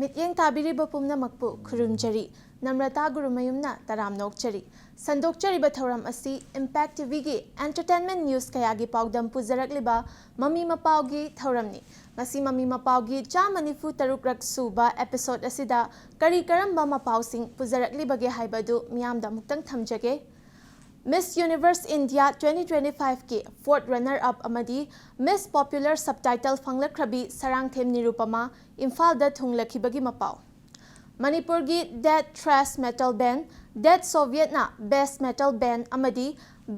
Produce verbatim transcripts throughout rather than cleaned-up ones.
ꯃꯤꯠꯌꯦꯡ ꯇꯥꯕꯤꯔꯤꯕ ꯄꯨꯝꯅꯃꯛꯄꯨ ꯈꯨꯔꯨꯝꯖꯔꯤ꯫ ꯅꯝꯔꯇꯥ ꯒꯨꯔꯨꯃꯌꯨꯝꯅ ꯇꯔꯥꯝꯅ ꯑꯣꯛꯆꯔꯤ꯫ ꯁꯟꯗꯣꯛꯆꯔꯤꯕ ꯊꯧꯔꯝ ꯑꯁꯤ Impact ꯇꯤꯚꯤꯒꯤ entertainment news ꯀꯌꯥꯒꯤ ꯄꯥꯎꯗꯝ ꯄꯨꯖꯔꯛꯂꯤꯕ ꯃꯃꯤ ꯃꯄꯥꯎꯒꯤ ꯊꯧꯔꯝꯅꯤ꯫ ꯉꯁꯤ ꯃꯃꯤ ꯃꯄꯥꯎꯒꯤ ꯆꯥꯝꯃ ꯅꯤꯐꯨ ꯇꯔꯨꯛ ꯔꯛ ꯁꯨꯕ episode ꯑꯁꯤꯗ ꯀꯔꯤ ꯀꯔꯝꯕ ꯃꯄꯥꯎꯁꯤꯡ ꯄꯨꯖꯔꯛꯂꯤꯕꯒꯦ ꯍꯥꯏꯕꯗꯨ ꯃꯤꯌꯥꯝꯗ ꯑꯃꯨꯛꯇꯪ ꯊꯝꯖꯒꯦ꯫ Miss Universe India twenty twenty-five ꯀꯤ fourth runner up ꯑꯃꯗꯤ Miss Popular Subtitle ꯐꯪꯂꯛꯈ꯭ꯔꯕꯤ Sarangthem Nirupama ꯏꯝꯐꯥꯜꯗ ꯊꯨꯡꯂꯈꯤꯕꯒꯤ ꯃꯄꯥꯎ꯫ ꯃꯅꯤꯄꯨꯔꯒꯤ Death Thrash Metal Band, Dead Sovietꯅ Best Metal Band ꯑꯃꯗꯤ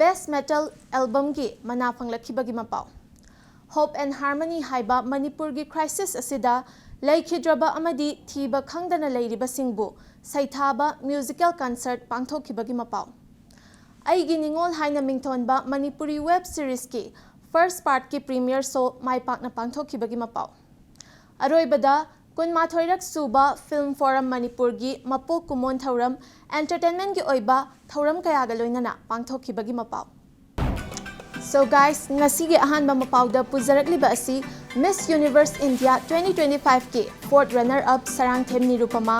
Best Metal Albumꯒꯤ ꯃꯅꯥ ꯐꯪꯂꯛꯈꯤꯕꯒꯤ ꯃꯄꯥꯎ꯫ Hope and Harmony ꯍꯥꯏꯕ ꯃꯅꯤꯄꯨꯔꯒꯤ crisis ꯑꯁꯤꯗ ꯂꯩꯈꯤꯗ꯭ꯔꯕ ꯑꯃꯗꯤ ꯊꯤꯕ ꯈꯪꯗꯅ ꯂꯩꯔꯤꯕꯁꯤꯡꯕꯨ ꯁꯩꯊꯥꯕ musical concert ꯄꯥꯡꯊꯣꯛꯈꯤꯕꯒꯤ ꯃꯄꯥꯎ꯫ ꯑꯩꯒꯤ ꯅꯤꯡꯉꯣꯜ ꯍꯥꯏꯅ ꯃꯤꯡꯊꯣꯟꯕ Manipuri web seriesꯀꯤ first partꯀꯤ premiere show ꯃꯥꯏ ꯄꯥꯛꯅ ꯄꯥꯡꯊꯣꯛꯈꯤꯕꯒꯤ ꯃꯄꯥꯎ꯫ ꯑꯔꯣꯏꯕꯗ, ꯀꯨꯟꯃꯥꯊꯣꯏꯔꯛ ꯁꯨꯕ Film Forum ꯃꯅꯤꯄꯨꯔꯒꯤ ꯃꯄꯣꯛ ꯀꯨꯝꯑꯣꯟ ꯊꯧꯔꯝ entertainmentꯀꯤ ꯑꯣꯏꯕ ꯊꯧꯔꯝ ꯀꯌꯥꯒ ꯂꯣꯏꯅꯅ ꯄꯥꯡꯊꯣꯛꯈꯤꯕꯒꯤ ꯃꯄꯥꯎ꯫ So guys, ꯉꯁꯤꯒꯤ ꯑꯍꯥꯟꯕ ꯃꯄꯥꯎꯗ ꯄꯨꯖꯔꯛꯂꯤꯕ ꯑꯁꯤ Miss Universe India twenty twenty-fiveꯀꯤ fourth runner up Sarangthem Nirupama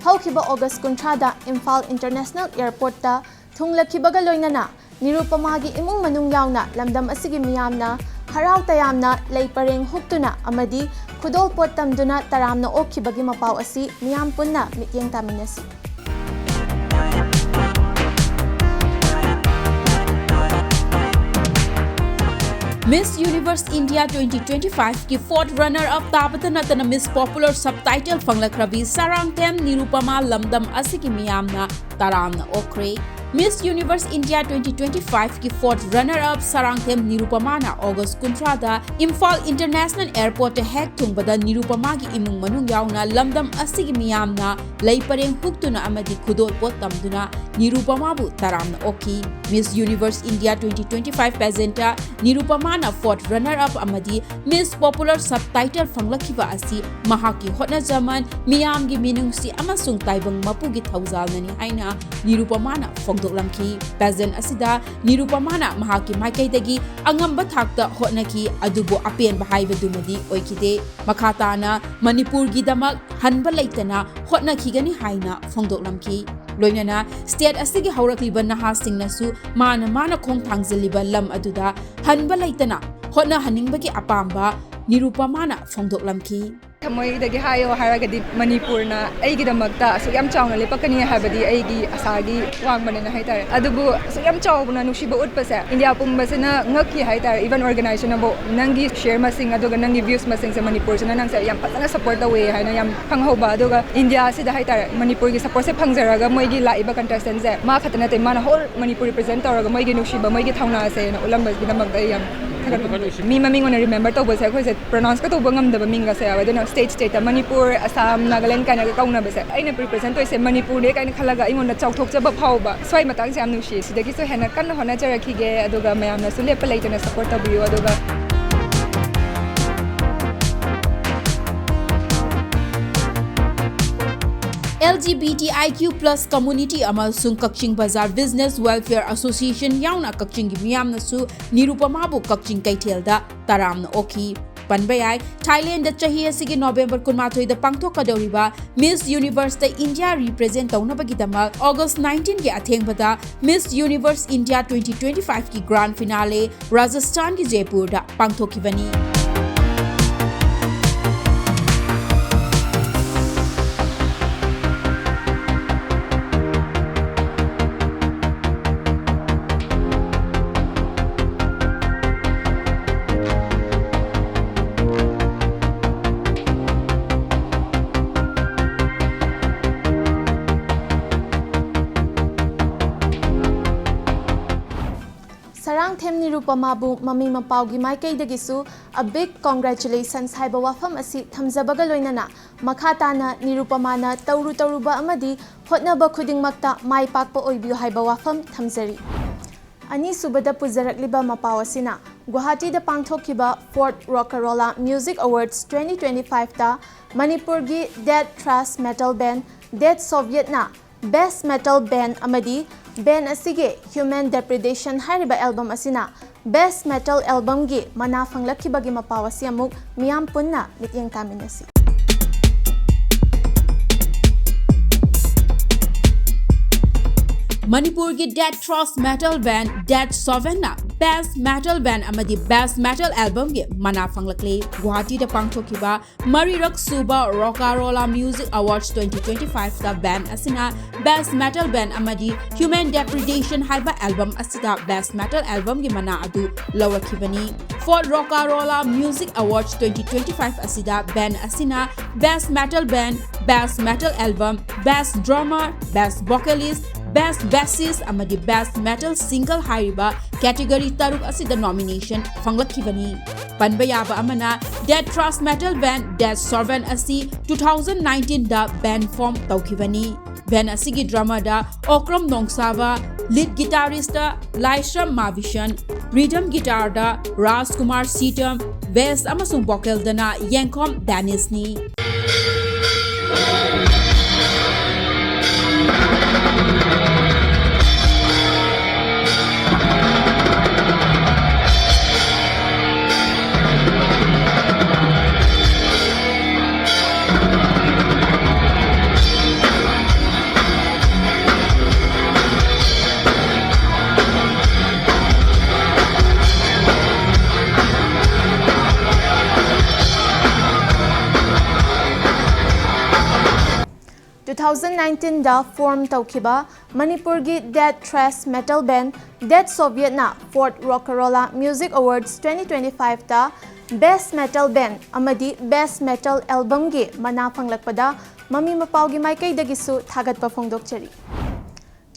ꯍꯧꯈꯤꯕ August ꯀꯨꯟꯊ꯭ꯔꯥꯗ ꯏꯝꯐꯥꯜ International Airportꯇ ꯊꯨꯡꯂꯈꯤꯕꯒ ꯂꯣꯏꯅꯅ ꯅꯤꯔꯨꯄꯃꯥꯒꯤ ꯏꯃꯨꯡ ꯃꯅꯨꯡ ꯌꯥꯎꯅ ꯂꯝꯗꯝ ꯑꯁꯤꯒꯤ ꯃꯤꯌꯥꯝꯅ ꯍꯔꯥꯎ ꯇꯌꯥꯝꯅ ꯂꯩ ꯄꯔꯦꯡ ꯍꯨꯛꯇꯨꯅ ꯑꯃꯗꯤ ꯈꯨꯗꯣꯜꯄꯣꯠ ꯇꯝꯗꯨꯅ ꯇꯔꯥꯝꯅ ꯑꯣꯛꯈꯤꯕꯒꯤ ꯃꯄꯥꯎ ꯑꯁꯤ ꯃꯤꯌꯥꯝ ꯄꯨꯟꯅ ꯃꯤꯠꯌꯦꯡ ꯇꯥꯃꯤꯟꯅꯁꯤ꯫ Miss Universe India twenty twenty-fiveꯀꯤ fourth runner up ꯇꯥꯕꯇ ꯅꯠꯇꯅ Miss Popular Subtitle ꯐꯪꯂꯛꯈ꯭ꯔꯕꯤ Sarangthem Nirupama ꯂꯝꯗꯝ ꯑꯁꯤꯒꯤ ꯃꯤꯌꯥꯝꯅ ꯇꯔꯥꯝꯅ ꯑꯣꯛꯈ꯭ꯔꯦ꯫ Miss Universe India twenty twenty-fiveꯀꯤ fourth runner up Sarangthem ꯅꯤꯔꯨꯄꯃꯥꯅ August ꯀꯨꯟꯊ꯭ꯔꯥꯗ Imphal International Airportꯇ ꯍꯦꯛ ꯊꯨꯡꯕꯗ ꯅꯤꯔꯨꯄꯃꯥꯒꯤ ꯏꯃꯨꯡ ꯃꯅꯨꯡ ꯌꯥꯎꯅ ꯂꯝꯗꯝ ꯑꯁꯤꯒꯤ ꯃꯤꯌꯥꯝꯅ ꯂꯩ ꯄꯔꯦꯡ ꯍꯨꯛꯇꯨꯅ ꯑꯃꯗꯤ ꯈꯨꯗꯣꯜꯄꯣꯠ ꯇꯝꯗꯨꯅ ꯅꯤꯔꯨꯄꯃꯥꯕꯨ ꯇꯔꯥꯝꯅ ꯑꯣꯛꯈꯤ꯫ Miss Universe India twenty twenty-five pageantꯇ ꯅꯤꯔꯨꯄꯃꯥꯅ fourth runner up ꯑꯃꯗꯤ Miss Popular Subtitle ꯐꯪꯂꯛꯈꯤꯕ ꯑꯁꯤ ꯃꯍꯥꯛꯀꯤ ꯍꯣꯠꯅꯖꯃꯟ, ꯃꯤꯌꯥꯝꯒꯤ ꯃꯤꯅꯨꯡꯁꯤ ꯑꯃꯁꯨꯡ ꯇꯥꯏꯕꯪ ꯃꯄꯨꯒꯤ ꯊꯧꯖꯥꯜꯅꯅꯤ ꯍꯥꯏꯅ ꯅꯤꯔꯨꯄꯃꯥꯅ ꯐꯣꯡꯗꯣꯛꯈꯤ꯫ ꯐꯣꯡꯗꯣꯛꯂꯝꯈꯤ꯫ Pageant ꯑꯁꯤꯗ ꯅꯤꯔꯨꯄꯃꯥꯅ ꯃꯍꯥꯛꯀꯤ ꯃꯥꯏꯀꯩꯗꯒꯤ ꯑꯉꯝꯕ ꯊꯥꯛꯇ ꯍꯣꯠꯅꯈꯤ, ꯑꯗꯨꯕꯨ ꯑꯄꯦꯟꯕ ꯍꯥꯏꯕꯗꯨꯃꯗꯤ ꯑꯣꯏꯈꯤꯗꯦ꯫ ꯃꯈꯥ ꯇꯥꯅ ꯃꯅꯤꯄꯨꯔꯒꯤꯗꯃꯛ ꯍꯟꯕ ꯂꯩꯇꯅ ꯍꯣꯠꯅꯈꯤꯒꯅꯤ ꯍꯥꯏꯅ ꯐꯣꯡꯗꯣꯛꯂꯝꯈꯤ꯫ ꯂꯣꯏꯅꯅ state ꯑꯁꯤꯒꯤ ꯍꯧꯔꯛꯂꯤꯕ ꯅꯍꯥꯁꯤꯡꯅꯁꯨ ꯃꯥꯅ ꯃꯥꯅ ꯈꯣꯡ ꯊꯥꯡꯖꯤꯜꯂꯤꯕ ꯂꯝ ꯑꯗꯨꯗ ꯍꯟꯕ ꯂꯩꯇꯅ ꯍꯣꯠꯅꯍꯟꯅꯤꯡꯕꯒꯤ ꯑꯄꯥꯝꯕ ꯅꯤꯔꯨꯄꯃꯥꯅ ꯐꯣꯡꯗꯣꯛꯂꯝꯈꯤ꯫ ꯊꯃꯣꯏꯗꯒꯤ ꯍꯥꯏꯌꯣ ꯍꯥꯏꯔꯒꯗꯤ ꯃꯅꯤꯄꯨꯔꯅ ꯑꯩꯒꯤꯗꯃꯛꯇ ꯑꯁꯨꯛ ꯌꯥꯝ ꯆꯥꯎꯅ ꯂꯦꯞꯄꯛꯀꯅꯤ ꯍꯥꯏꯕꯗꯤ ꯑꯩꯒꯤ ꯑꯁꯥꯒꯤ ꯋꯥꯡꯃꯅꯦꯅ ꯍꯥꯏꯇꯥꯔꯦ꯫ ꯑꯗꯨꯕꯨ ꯑꯁꯨꯛ ꯌꯥꯝ ꯆꯥꯎꯅ ꯅꯨꯡꯁꯤꯕ ꯎꯠꯄꯁꯦ ꯏꯟꯗꯤꯌꯥ ꯄꯨꯝꯕꯁꯤꯅ ꯉꯛꯈꯤ ꯍꯥꯏꯇꯥꯔꯦ꯫ Even organizationꯅꯕꯨ ꯅꯪꯒꯤ share ꯃꯁꯤꯡ ꯑꯗꯨꯒ ꯅꯪꯒꯤ views ꯃꯁꯤꯡꯁꯦ ꯃꯅꯤꯄꯨꯔꯁꯤꯅ ꯅꯪꯁꯦ ꯌꯥꯝ ꯐꯖꯅ support ꯇꯧꯋꯦ ꯍꯥꯏꯅ ꯌꯥꯝ ꯈꯪꯍꯧꯕ, ꯑꯗꯨꯒ ꯏꯟꯗꯤꯌꯥꯁꯤꯗ ꯍꯥꯏꯇꯥꯔꯦ ꯃꯅꯤꯄꯨꯔꯒꯤ supportꯁꯦ ꯐꯪꯖꯔꯒ ꯃꯣꯏꯒꯤ ꯂꯥꯛꯏꯕ contestantꯁꯦ ꯃꯥ ꯈꯛꯇ ꯅꯠꯇꯦ, ꯃꯥꯅ whole ꯃꯅꯤꯄꯨꯔ represent ꯇꯧꯔꯒ ꯃꯣꯏꯒꯤ ꯅꯨꯡꯁꯤꯕ ꯃꯣꯏꯒꯤ ꯊꯧꯅꯥꯁꯦꯅ ꯎꯠꯂꯝꯕꯒꯤꯗꯃꯛꯇ ꯑꯩ ꯌꯥꯝ ꯊꯥꯒꯠꯄ ꯄꯥꯝꯃꯤ꯫ ꯃꯤ ꯃꯃꯤꯡ ꯑꯣꯏꯅ remember ꯇꯧꯕꯁꯦ ꯑꯩꯈꯣꯏꯁꯦ pronounceꯀ ꯇꯧꯕ ꯉꯝꯗꯕ ꯃꯤꯡꯒꯁꯦ ꯌꯥꯎꯋꯦ꯫ ꯑꯗꯨꯅ state stateꯇ ꯃꯅꯤꯄꯨꯔ, ꯑꯁꯥꯝ, ꯅꯥꯒꯥꯂꯦꯟ ꯀꯥꯏꯅꯒ ꯀꯧꯅꯕꯁꯦ ꯑꯩꯅ represent ꯇꯧꯔꯤꯁꯦ ꯃꯅꯤꯄꯨꯔꯅꯦ ꯀꯥꯏꯅ ꯈꯜꯂꯒ ꯑꯩꯉꯣꯟꯗ ꯆꯥꯎꯊꯣꯛꯆꯕ ꯐꯥꯎꯕ, ꯁ꯭ꯋꯥꯏ ꯃꯇꯥꯡꯁꯦ ꯌꯥꯝ ꯅꯨꯡꯁꯤ꯫ ꯁꯤꯗꯒꯤꯁꯨ ꯍꯦꯟꯅ ꯀꯟꯅ ꯍꯣꯠꯅꯖꯔꯛꯈꯤꯒꯦ, ꯑꯗꯨꯒ ꯃꯌꯥꯝꯅꯁꯨ ꯂꯦꯞꯄ ꯂꯩꯇꯅ support ꯇꯧꯕꯤꯌꯨ꯫ ꯑꯗꯨꯒ L G B T I Q plus community ꯑꯃꯁꯨꯡ ꯀꯛꯆꯤꯡ ꯕꯖꯥꯔ Business Welfare Association ꯌꯥꯎꯅ ꯀꯛꯆꯤꯡꯒꯤ ꯃꯤꯌꯥꯝꯅꯁꯨ ꯅꯤꯔꯨꯄꯃꯥꯕꯨ ꯀꯛꯆꯤꯡ ꯀꯩꯊꯦꯜꯗ ꯇꯔꯥꯝꯅ ꯑꯣꯛꯈꯤ꯫ ꯄꯟꯕ ꯌꯥꯏ, ꯊꯥꯏꯂꯦꯟꯗ ꯆꯍꯤ ꯑꯁꯤꯒꯤ ꯅꯣꯕꯦꯝꯕꯔ ꯀꯨꯟꯃꯥꯊꯣꯏꯗ ꯄꯥꯡꯊꯣꯛꯀꯗꯧꯔꯤꯕ Miss Universeꯇ ꯏꯟꯗꯤꯌꯥ represent ꯇꯧꯅꯕꯒꯤꯗꯃꯛ ꯑꯣꯒꯁ nineteenꯒꯤ ꯑꯊꯦꯡꯕꯗ Miss Universe India twenty twenty fiveꯀꯤ grand finale ꯔꯥꯖꯁꯊꯥꯟꯒꯤ ꯖꯦꯄꯨꯔꯗ ꯄꯥꯡꯊꯣꯛꯈꯤꯕꯅꯤ꯫ ꯁꯔꯥꯡꯊꯦꯝ ꯅꯤꯔꯨꯄꯃꯥꯕꯨ ꯃꯃꯤ ꯃꯄꯥꯎꯒꯤ ꯃꯥꯏꯀꯩꯗꯒꯤꯁꯨ a big congratulations ꯍꯥꯏꯕ ꯋꯥꯐꯝ ꯑꯁꯤ ꯊꯝꯖꯕꯒ ꯂꯣꯏꯅꯅ, ꯃꯈꯥ ꯇꯥꯅ ꯅꯤꯔꯨꯄꯃꯥꯅ ꯇꯧꯔꯨ ꯇꯧꯔꯨꯕ ꯑꯃꯗꯤ ꯍꯣꯠꯅꯕ ꯈꯨꯗꯤꯡꯃꯛꯇ ꯃꯥꯏ ꯄꯥꯛꯄ ꯑꯣꯏꯕꯤꯌꯨ ꯍꯥꯏꯕ ꯋꯥꯐꯝ ꯊꯝꯖꯔꯤ꯫ ꯑꯅꯤꯁꯨꯕꯗ ꯄꯨꯖꯔꯛꯂꯤꯕ ꯃꯄꯥꯎ ꯑꯁꯤꯅ ꯒꯨꯋꯥꯍꯥꯇꯤꯗ ꯄꯥꯡꯊꯣꯛꯈꯤꯕ Fourth Rock Karola Music Awards twenty twenty fiveꯇ ꯃꯅꯤꯄꯨꯔꯒꯤ Death Thrash Metal Band Death Sovietꯅ Best Metal Band ꯑꯃꯗꯤ Band ꯑꯁꯤꯒꯤ Human Depredation ꯍꯥꯏꯔꯤꯕ album ꯑꯁꯤꯅ Best Metal Albumꯒꯤ ꯃꯅꯥ ꯐꯪꯂꯛꯈꯤꯕꯒꯤ ꯃꯄꯥꯎ ꯑꯁꯤ ꯑꯃꯨꯛ ꯃꯤꯌꯥꯝ ꯄꯨꯟꯅ ꯃꯤꯠꯌꯦꯡ ꯇꯥꯃꯤꯟꯅꯁꯤ꯫ ꯃꯅꯤꯄꯨꯔꯒꯤ Death Thrash Metal Band Death Sovenꯅ Best Metal Band ꯑꯃꯗꯤ Best Metal Albumꯒꯤ ꯃꯅꯥ ꯐꯪꯂꯛꯂꯤ꯫ ꯒꯨꯋꯥꯍꯥꯇꯤꯗ ꯄꯥꯡꯊꯣꯛꯈꯤꯕ ꯃꯔꯤꯔꯛ ꯁꯨꯕ Rockarola Music Awards twenty twenty-fiveꯇ band ꯑꯁꯤꯅ Best Metal Band ꯑꯃꯗꯤ Human Depredation ꯍꯥꯏꯕ album ꯑꯁꯤꯗ Best Metal Albumꯒꯤ ꯃꯅꯥ ꯑꯗꯨ ꯂꯧꯔꯛꯈꯤꯕꯅꯤ꯫ Fourth Rockarola Music Awards twenty twenty-five ꯑꯁꯤꯗ band ꯑꯁꯤꯅ Best Metal Band, Best Metal Album, Best Drummer, Best Vocalist, Best Bassist ꯑꯃꯗꯤ Best Metal Single ꯍꯥꯏꯔꯤꯕ category ꯇꯔꯨꯛ ꯑꯁꯤꯗ nomination ꯐꯪꯂꯛꯈꯤꯕꯅꯤ꯫ ꯄꯟꯕ ꯌꯥꯕ ꯑꯃꯅ, Death Thrash Metal Band Death Soven ꯑꯁꯤ two thousand nineteenꯗ band form ꯇꯧꯈꯤꯕꯅꯤ꯫ Band ꯑꯁꯤꯒꯤ drummerꯗ ꯑꯣꯀ꯭ꯔꯝ ꯅꯣꯡꯁꯥꯕ, lead guitaristꯇ ꯂꯥꯏꯁ꯭ꯔꯝ ꯃꯥꯕꯤꯁꯟ, rhythm guitarꯗ ꯔꯥꯖꯀꯨꯃꯥꯔ ꯁꯤꯇꯝ, bass ꯑꯃꯁꯨꯡ vocalꯗꯅ ꯌꯦꯡꯈꯣꯝ ꯗꯦꯅꯤꯁꯅꯤ꯫ Two thousand nineteenꯗ form ꯇꯧꯈꯤꯕ ꯃꯅꯤꯄꯨꯔꯒꯤ Death Thrash Metal Band Death Sovenꯅ Fourth Rockarola Music Awards twenty twenty-fiveꯇ Best Metal Band ꯑꯃꯗꯤ Best Metal Albumꯒꯤ ꯃꯅꯥ ꯐꯪꯂꯛꯄꯗ ꯃꯃꯤ ꯃꯄꯥꯎꯒꯤ ꯃꯥꯏꯀꯩꯗꯒꯤꯁꯨ ꯊꯥꯒꯠꯄ ꯐꯣꯡꯗꯣꯛꯆꯔꯤ꯫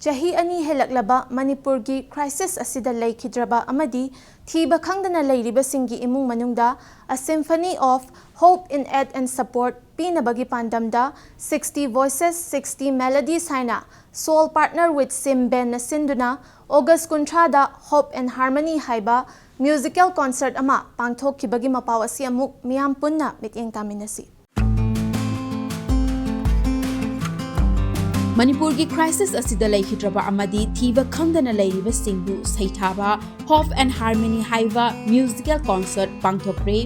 ꯆꯍꯤ ꯑꯅꯤ ꯍꯦꯜꯂꯛꯂꯕ ꯃꯅꯤꯄꯨꯔꯒꯤ crisis ꯑꯁꯤꯗ ꯂꯩꯈꯤꯗ꯭ꯔꯕ ꯑꯃꯗꯤ ꯊꯤꯕ ꯈꯪꯗꯅ ꯂꯩꯔꯤꯕꯁꯤꯡꯒꯤ ꯏꯃꯨꯡ ꯃꯅꯨꯡꯗ A Symphony of Hope in Aid and Support ꯄꯤꯅꯕꯒꯤ ꯄꯥꯟꯗꯝꯗ Sixty Voices, Sixty Melodies ꯍꯥꯏꯅ Soul Partner with Sim Bandꯅ ꯁꯤꯟꯗꯨꯅ August ꯀꯨꯟꯊ꯭ꯔꯥꯗ Hope and Harmony ꯍꯥꯏꯕ musical concert ꯑꯃ ꯄꯥꯡꯊꯣꯛꯈꯤꯕꯒꯤ ꯃꯄꯥꯎ ꯑꯁꯤ ꯑꯃꯨꯛ ꯃꯤꯌꯥꯝ ꯄꯨꯟꯅ ꯃꯤꯠꯌꯦꯡ ꯇꯥꯃꯤꯟꯅꯁꯤ꯫ ꯃꯅꯤꯄꯨꯔꯒꯤ crisis ꯑꯁꯤꯗ ꯂꯩꯈꯤꯗ꯭ꯔꯕ ꯑꯃꯗꯤ ꯊꯤꯕ ꯈꯪꯗꯅ ꯂꯩꯔꯤꯕꯁꯤꯡꯕꯨ ꯁꯩꯊꯥꯕ Hope and Harmony ꯍꯥꯏꯕ musical concert ꯄꯥꯡꯊꯣꯛꯈ꯭ꯔꯦ꯫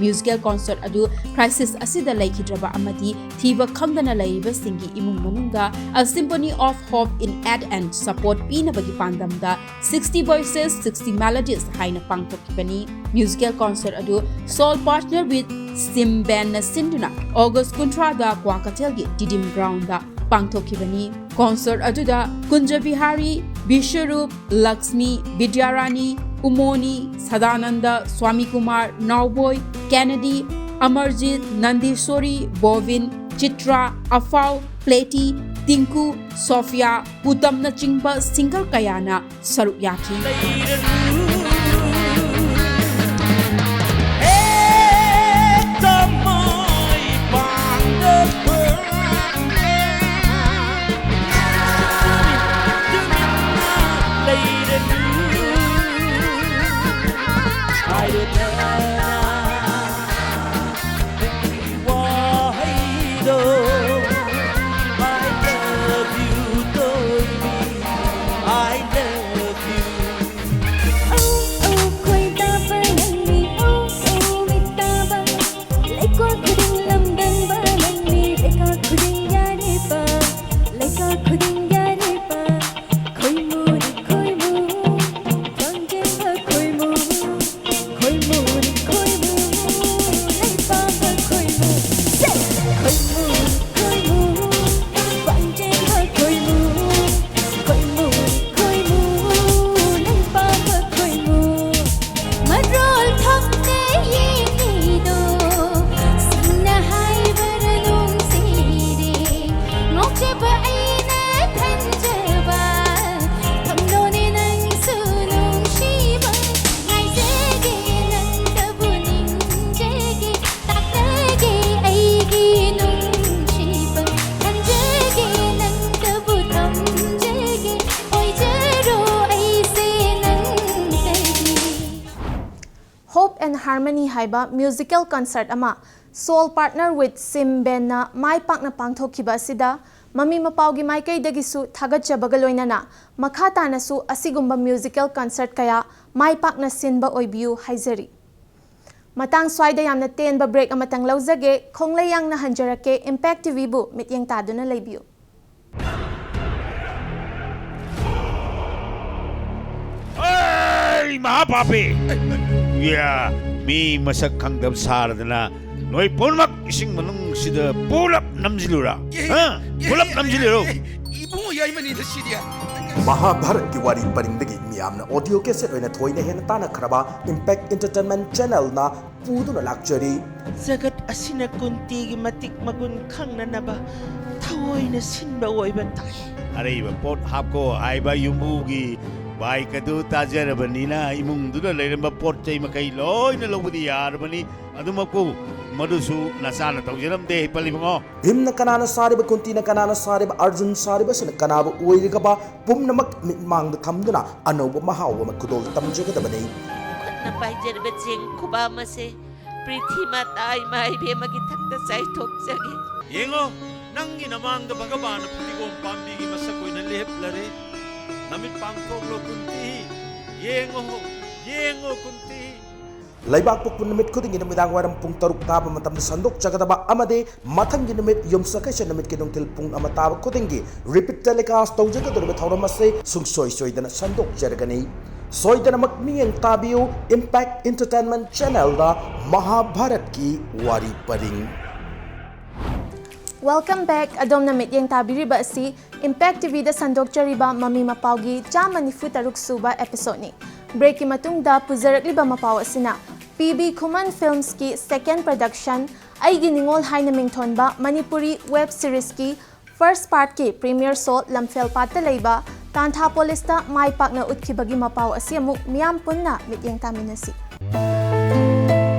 Musical concert ꯑꯗꯨ crisis ꯑꯁꯤꯗ ꯂꯩꯈꯤꯗ꯭ꯔꯕ ꯑꯃꯗꯤ ꯊꯤꯕ ꯈꯪꯗꯅ ꯂꯩꯔꯤꯕꯁꯤꯡꯒꯤ ꯏꯃꯨꯡ ꯃꯅꯨꯡꯗ A Symphony of Hope in Aid and Support ꯄꯤꯅꯕꯒꯤ ꯄꯥꯟꯗꯝꯗ Sixty Voices, Sixty Melodies ꯍꯥꯏꯅ ꯄꯥꯡꯊꯣꯛꯈꯤꯕꯅꯤ꯫ Musical concert ꯑꯗꯨ Soul Partner with Sim Band ꯅ ꯁꯤꯟꯗꯨꯅ August ꯀꯨꯟꯊ꯭ꯔꯥꯗ ꯀ꯭ꯋꯥꯀꯩꯊꯦꯜꯒꯤ Tidim Ground ꯗ ꯄꯥꯡꯊꯣꯛꯈꯤꯕꯅꯤ꯫ Concert ꯑꯗꯨꯗ ꯀꯨꯟꯖ ꯕꯤꯍꯥꯔꯤ, ꯕꯤꯁ꯭ꯋꯔꯨꯞ, ꯂꯛꯁꯃꯤ, ꯕꯤꯗ꯭ꯌꯥꯔꯥꯅꯤ, ꯎꯃꯣꯅꯤ, ꯁꯗꯥꯅꯟꯗ, ꯁ꯭ꯋꯥꯃꯤ ꯀꯨꯃꯥꯔ, ꯅꯥꯎꯕꯣꯏ, ꯀꯦꯅꯦꯗꯤ, ꯑꯃꯔꯖꯤꯠ, ꯅꯟꯗꯤꯁꯣꯔꯤ, ꯕꯣꯕꯤꯟ, ꯆꯤꯇ꯭ꯔꯥ, ꯑꯐꯥꯎ, ꯄ꯭ꯂꯦꯇꯤ, ꯇꯤꯡꯀꯨ, ꯁꯣꯐꯤꯌꯥ, ꯎꯇꯝꯅꯆꯤꯡꯕ singer ꯀꯌꯥꯅ ꯁꯔꯨꯛ ꯌꯥꯈꯤ꯫ Hope and Harmony ꯍꯥꯏꯕ musical concert ꯑꯃ Soul Partner with Sim Band ꯅ ꯃꯥꯏ ꯄꯥꯛꯅ ꯄꯥꯡꯊꯣꯛꯈꯤꯕ ꯑꯁꯤꯗ ꯃꯃꯤ ꯃꯄꯥꯎꯒꯤ ꯃꯥꯏꯀꯩꯗꯒꯤꯁꯨ ꯊꯥꯒꯠꯆꯕꯒ ꯂꯣꯏꯅꯅ ꯃꯈꯥ ꯇꯥꯅꯁꯨ ꯑꯁꯤꯒꯨꯝꯕ musical concert ꯀꯌꯥ ꯃꯥꯏ ꯄꯥꯛꯅ ꯁꯤꯟꯕ ꯑꯣꯏꯕꯤꯌꯨ ꯍꯥꯏꯖꯔꯤ꯫ ꯃꯇꯥꯡ ꯁ꯭ꯋꯥꯏꯗ ꯌꯥꯝꯅ ꯇꯦꯟꯕ break ꯑꯃꯇꯪ ꯂꯧꯖꯒꯦ꯫ ꯈꯣꯡꯂꯩ ꯌꯥꯡꯅ ꯍꯟꯖꯔꯛꯀꯦ꯫ Impact TVꯕꯨ ꯃꯤꯠꯌꯦꯡ ꯇꯥꯗꯨꯅ ꯂꯩꯕꯤꯌꯨ꯫ ꯑꯩ ꯃꯍꯥ ꯄꯥꯄꯤ! ꯌꯥ, ꯃꯤ ꯃꯁꯛ ꯈꯪꯗꯕ ꯁꯥꯔꯗꯅ ꯅꯣꯏ ꯄꯨꯝꯅꯃꯛ ꯏꯁꯤꯡ ꯃꯅꯨꯡꯁꯤꯗ ꯄꯨꯂꯞ ꯅꯝꯁꯤꯜꯂꯨꯔꯥ? ꯍꯥ? ꯄꯨꯂꯞ ꯅꯝꯁꯤꯜꯂꯨꯔꯣ꯫ ꯏꯕꯨꯡꯉꯣ ꯌꯥꯏꯃꯅꯤꯗ ꯁꯤꯗꯤ꯫ ꯃꯍꯥꯚꯥꯔꯠꯀꯤ ꯋꯥꯔꯤ ꯄꯔꯤꯡꯗꯒꯤ ꯃꯤꯌꯥꯝꯅ audio cassette ꯑꯣꯏꯅ ꯊꯣꯏꯅ ꯍꯦꯟꯅ ꯇꯥꯟꯅꯈ꯭ꯔꯕ Impact Entertainment Channelꯅ ꯄꯨꯗꯨꯅ ꯂꯥꯛꯆꯔꯤ꯫ ꯖꯒꯠ ꯑꯁꯤꯅ ꯀꯨꯟꯇꯤꯒꯤ ꯃꯇꯤꯛ ꯃꯒꯨꯟ ꯈꯪꯅꯅꯕ ꯊꯑꯣꯏꯅ ꯁꯤꯟꯕ ꯑꯣꯏꯕ ꯇꯥꯏ꯫ ꯑꯔꯩꯕ ꯄꯣꯠ ꯍꯥꯞꯀꯣ ꯍꯥꯏꯕ ꯌꯨꯝꯕꯨꯒꯤ bike ꯑꯗꯨ ꯇꯥꯖꯔꯕꯅꯤꯅ ꯏꯃꯨꯡꯗꯨꯗ ꯂꯩꯔꯝꯕ ꯄꯣꯠ ꯆꯩ ꯃꯈꯩ ꯂꯣꯏꯅ ꯂꯧꯕꯗꯤ ꯌꯥꯔꯕꯅꯤ꯫ ꯑꯗꯨꯃꯛꯄꯨ ꯃꯗꯨꯁꯨ ꯅꯆꯥꯅ ꯇꯧꯖꯔꯝꯗꯦ ꯍꯩꯄꯜ ꯏꯕꯨꯡꯉꯣ꯫ ꯚꯤꯝꯅ ꯀꯅꯥꯅ ꯁꯥꯔꯤꯕ, ꯀꯨꯟꯇꯤꯅ ꯀꯅꯥꯅ ꯁꯥꯔꯤꯕ, ꯑꯔꯖꯨꯟ ꯁꯥꯔꯤꯕꯁꯤꯅ ꯀꯅꯥꯕꯨ ꯑꯣꯏꯔꯤꯒꯕ ꯄꯨꯝꯅꯃꯛ ꯃꯤꯠꯃꯥꯡꯗ ꯊꯝꯗꯨꯅ ꯑꯅꯧꯕ ꯃꯍꯥꯎ ꯑꯃ ꯈꯨꯗꯣꯜ ꯇꯝꯖꯒꯗꯕꯅꯤ꯫ ꯈꯨꯠꯅ ꯄꯥꯏꯖꯔꯤꯕ ꯆꯦꯡ ꯈꯨꯕꯥꯝ ꯑꯁꯦ ꯄ꯭ꯔꯤꯊꯤ ꯃꯥꯇꯥ ꯏꯃꯥ ꯏꯕꯦꯝꯃꯒꯤ ꯊꯛꯇ ꯆꯥꯏꯊꯣꯛꯆꯒꯦ꯫ ꯌꯦꯡꯉꯣ, ꯅꯪꯒꯤ ꯅꯃꯥꯡꯗ ꯚꯒꯕꯥꯟꯅ ꯐꯗꯤꯒꯣꯝ ꯄꯥꯝꯕꯤꯒꯤ ꯃꯁꯛ ꯑꯣꯏꯅ ꯂꯦꯞꯂꯔꯦ꯫ ꯅꯃꯤꯠ ꯄꯥꯡꯊꯣꯛꯂꯣ, ꯀꯨꯟꯇꯤ꯫ ꯌꯦꯡꯉꯣ, ꯌꯦꯡꯉꯣ, ꯀꯨꯟꯇꯤ꯫ ꯂꯩꯕꯥꯛ ꯄꯣꯛꯄ ꯅꯨꯃꯤꯠ ꯈꯨꯗꯤꯡꯒꯤ ꯅꯨꯃꯤꯗꯥꯡ ꯋꯥꯏꯔꯝ ꯄꯨꯡ ꯇꯔꯨꯛ ꯇꯥꯕ ꯃꯇꯝꯗ ꯁꯟꯗꯣꯛꯆꯒꯗꯕ ꯑꯃꯗꯤ ꯃꯊꯪꯒꯤ ꯅꯨꯃꯤꯠ ꯌꯨꯝꯁꯀꯩꯁ ꯅꯨꯃꯤꯠꯀꯤ ꯅꯨꯡꯊꯤꯜ ꯄꯨꯡ ꯑꯃ ꯇꯥꯕ ꯈꯨꯗꯤꯡꯒꯤ repeat telecast ꯇꯧꯖꯒꯗꯧꯔꯤꯕ ꯊꯧꯔꯝ ꯑꯁꯤ ꯁꯨꯡꯁꯣꯏ ꯁꯣꯏꯗꯅ ꯁꯟꯗꯣꯛꯆꯔꯒꯅꯤ꯫ ꯁꯣꯏꯗꯅꯃꯛ ꯃꯤꯠꯌꯦꯡ ꯇꯥꯕꯤꯌꯨ Impact Entertainment Channelꯗ ꯃꯍꯥꯚꯥꯔꯠꯀꯤ ꯋꯥꯔꯤ ꯄꯔꯤꯡ꯫ Welcome back꯫ ꯑꯗꯣꯝꯅ ꯃꯤꯠꯌꯦꯡ ꯇꯥꯕꯤꯔꯤꯕ ꯑꯁꯤ Impact TVꯗ ꯁꯟꯗꯣꯛꯆꯔꯤꯕ ꯃꯃꯤ ꯃꯄꯥꯎꯒꯤ ꯆꯥꯝꯃ ꯅꯤꯐꯨ ꯇꯔꯨꯛ ꯁꯨꯕ episodeꯅꯤ꯫ Breakꯀꯤ ꯃꯇꯨꯡꯗ ꯄꯨꯖꯔꯛꯂꯤꯕ ꯃꯄꯥꯎ ꯑꯁꯤꯅ ꯄꯤ ꯕꯤ ꯈꯨꯃꯟ Filmsꯀꯤ second production ꯑꯩꯒꯤ ꯅꯤꯉꯣꯜ ꯍꯥꯏꯅ ꯃꯤꯡꯊꯣꯟꯕ Manipuri web seriesꯀꯤ first partꯀꯤ premiere show ꯂꯝꯐꯦꯜ ꯄꯥꯠꯇ ꯂꯩꯕ ꯀꯥꯟꯊꯥ ꯄꯣꯂꯤꯁꯇ ꯃꯥꯏ ꯄꯥꯛꯅ ꯎꯠꯈꯤꯕꯒꯤ ꯃꯄꯥꯎ ꯑꯁꯤ ꯑꯃꯨꯛ ꯃꯤꯌꯥꯝ ꯄꯨꯟꯅ ꯃꯤꯠꯌꯦꯡ ꯇꯥꯃꯤꯟꯅꯁꯤ꯫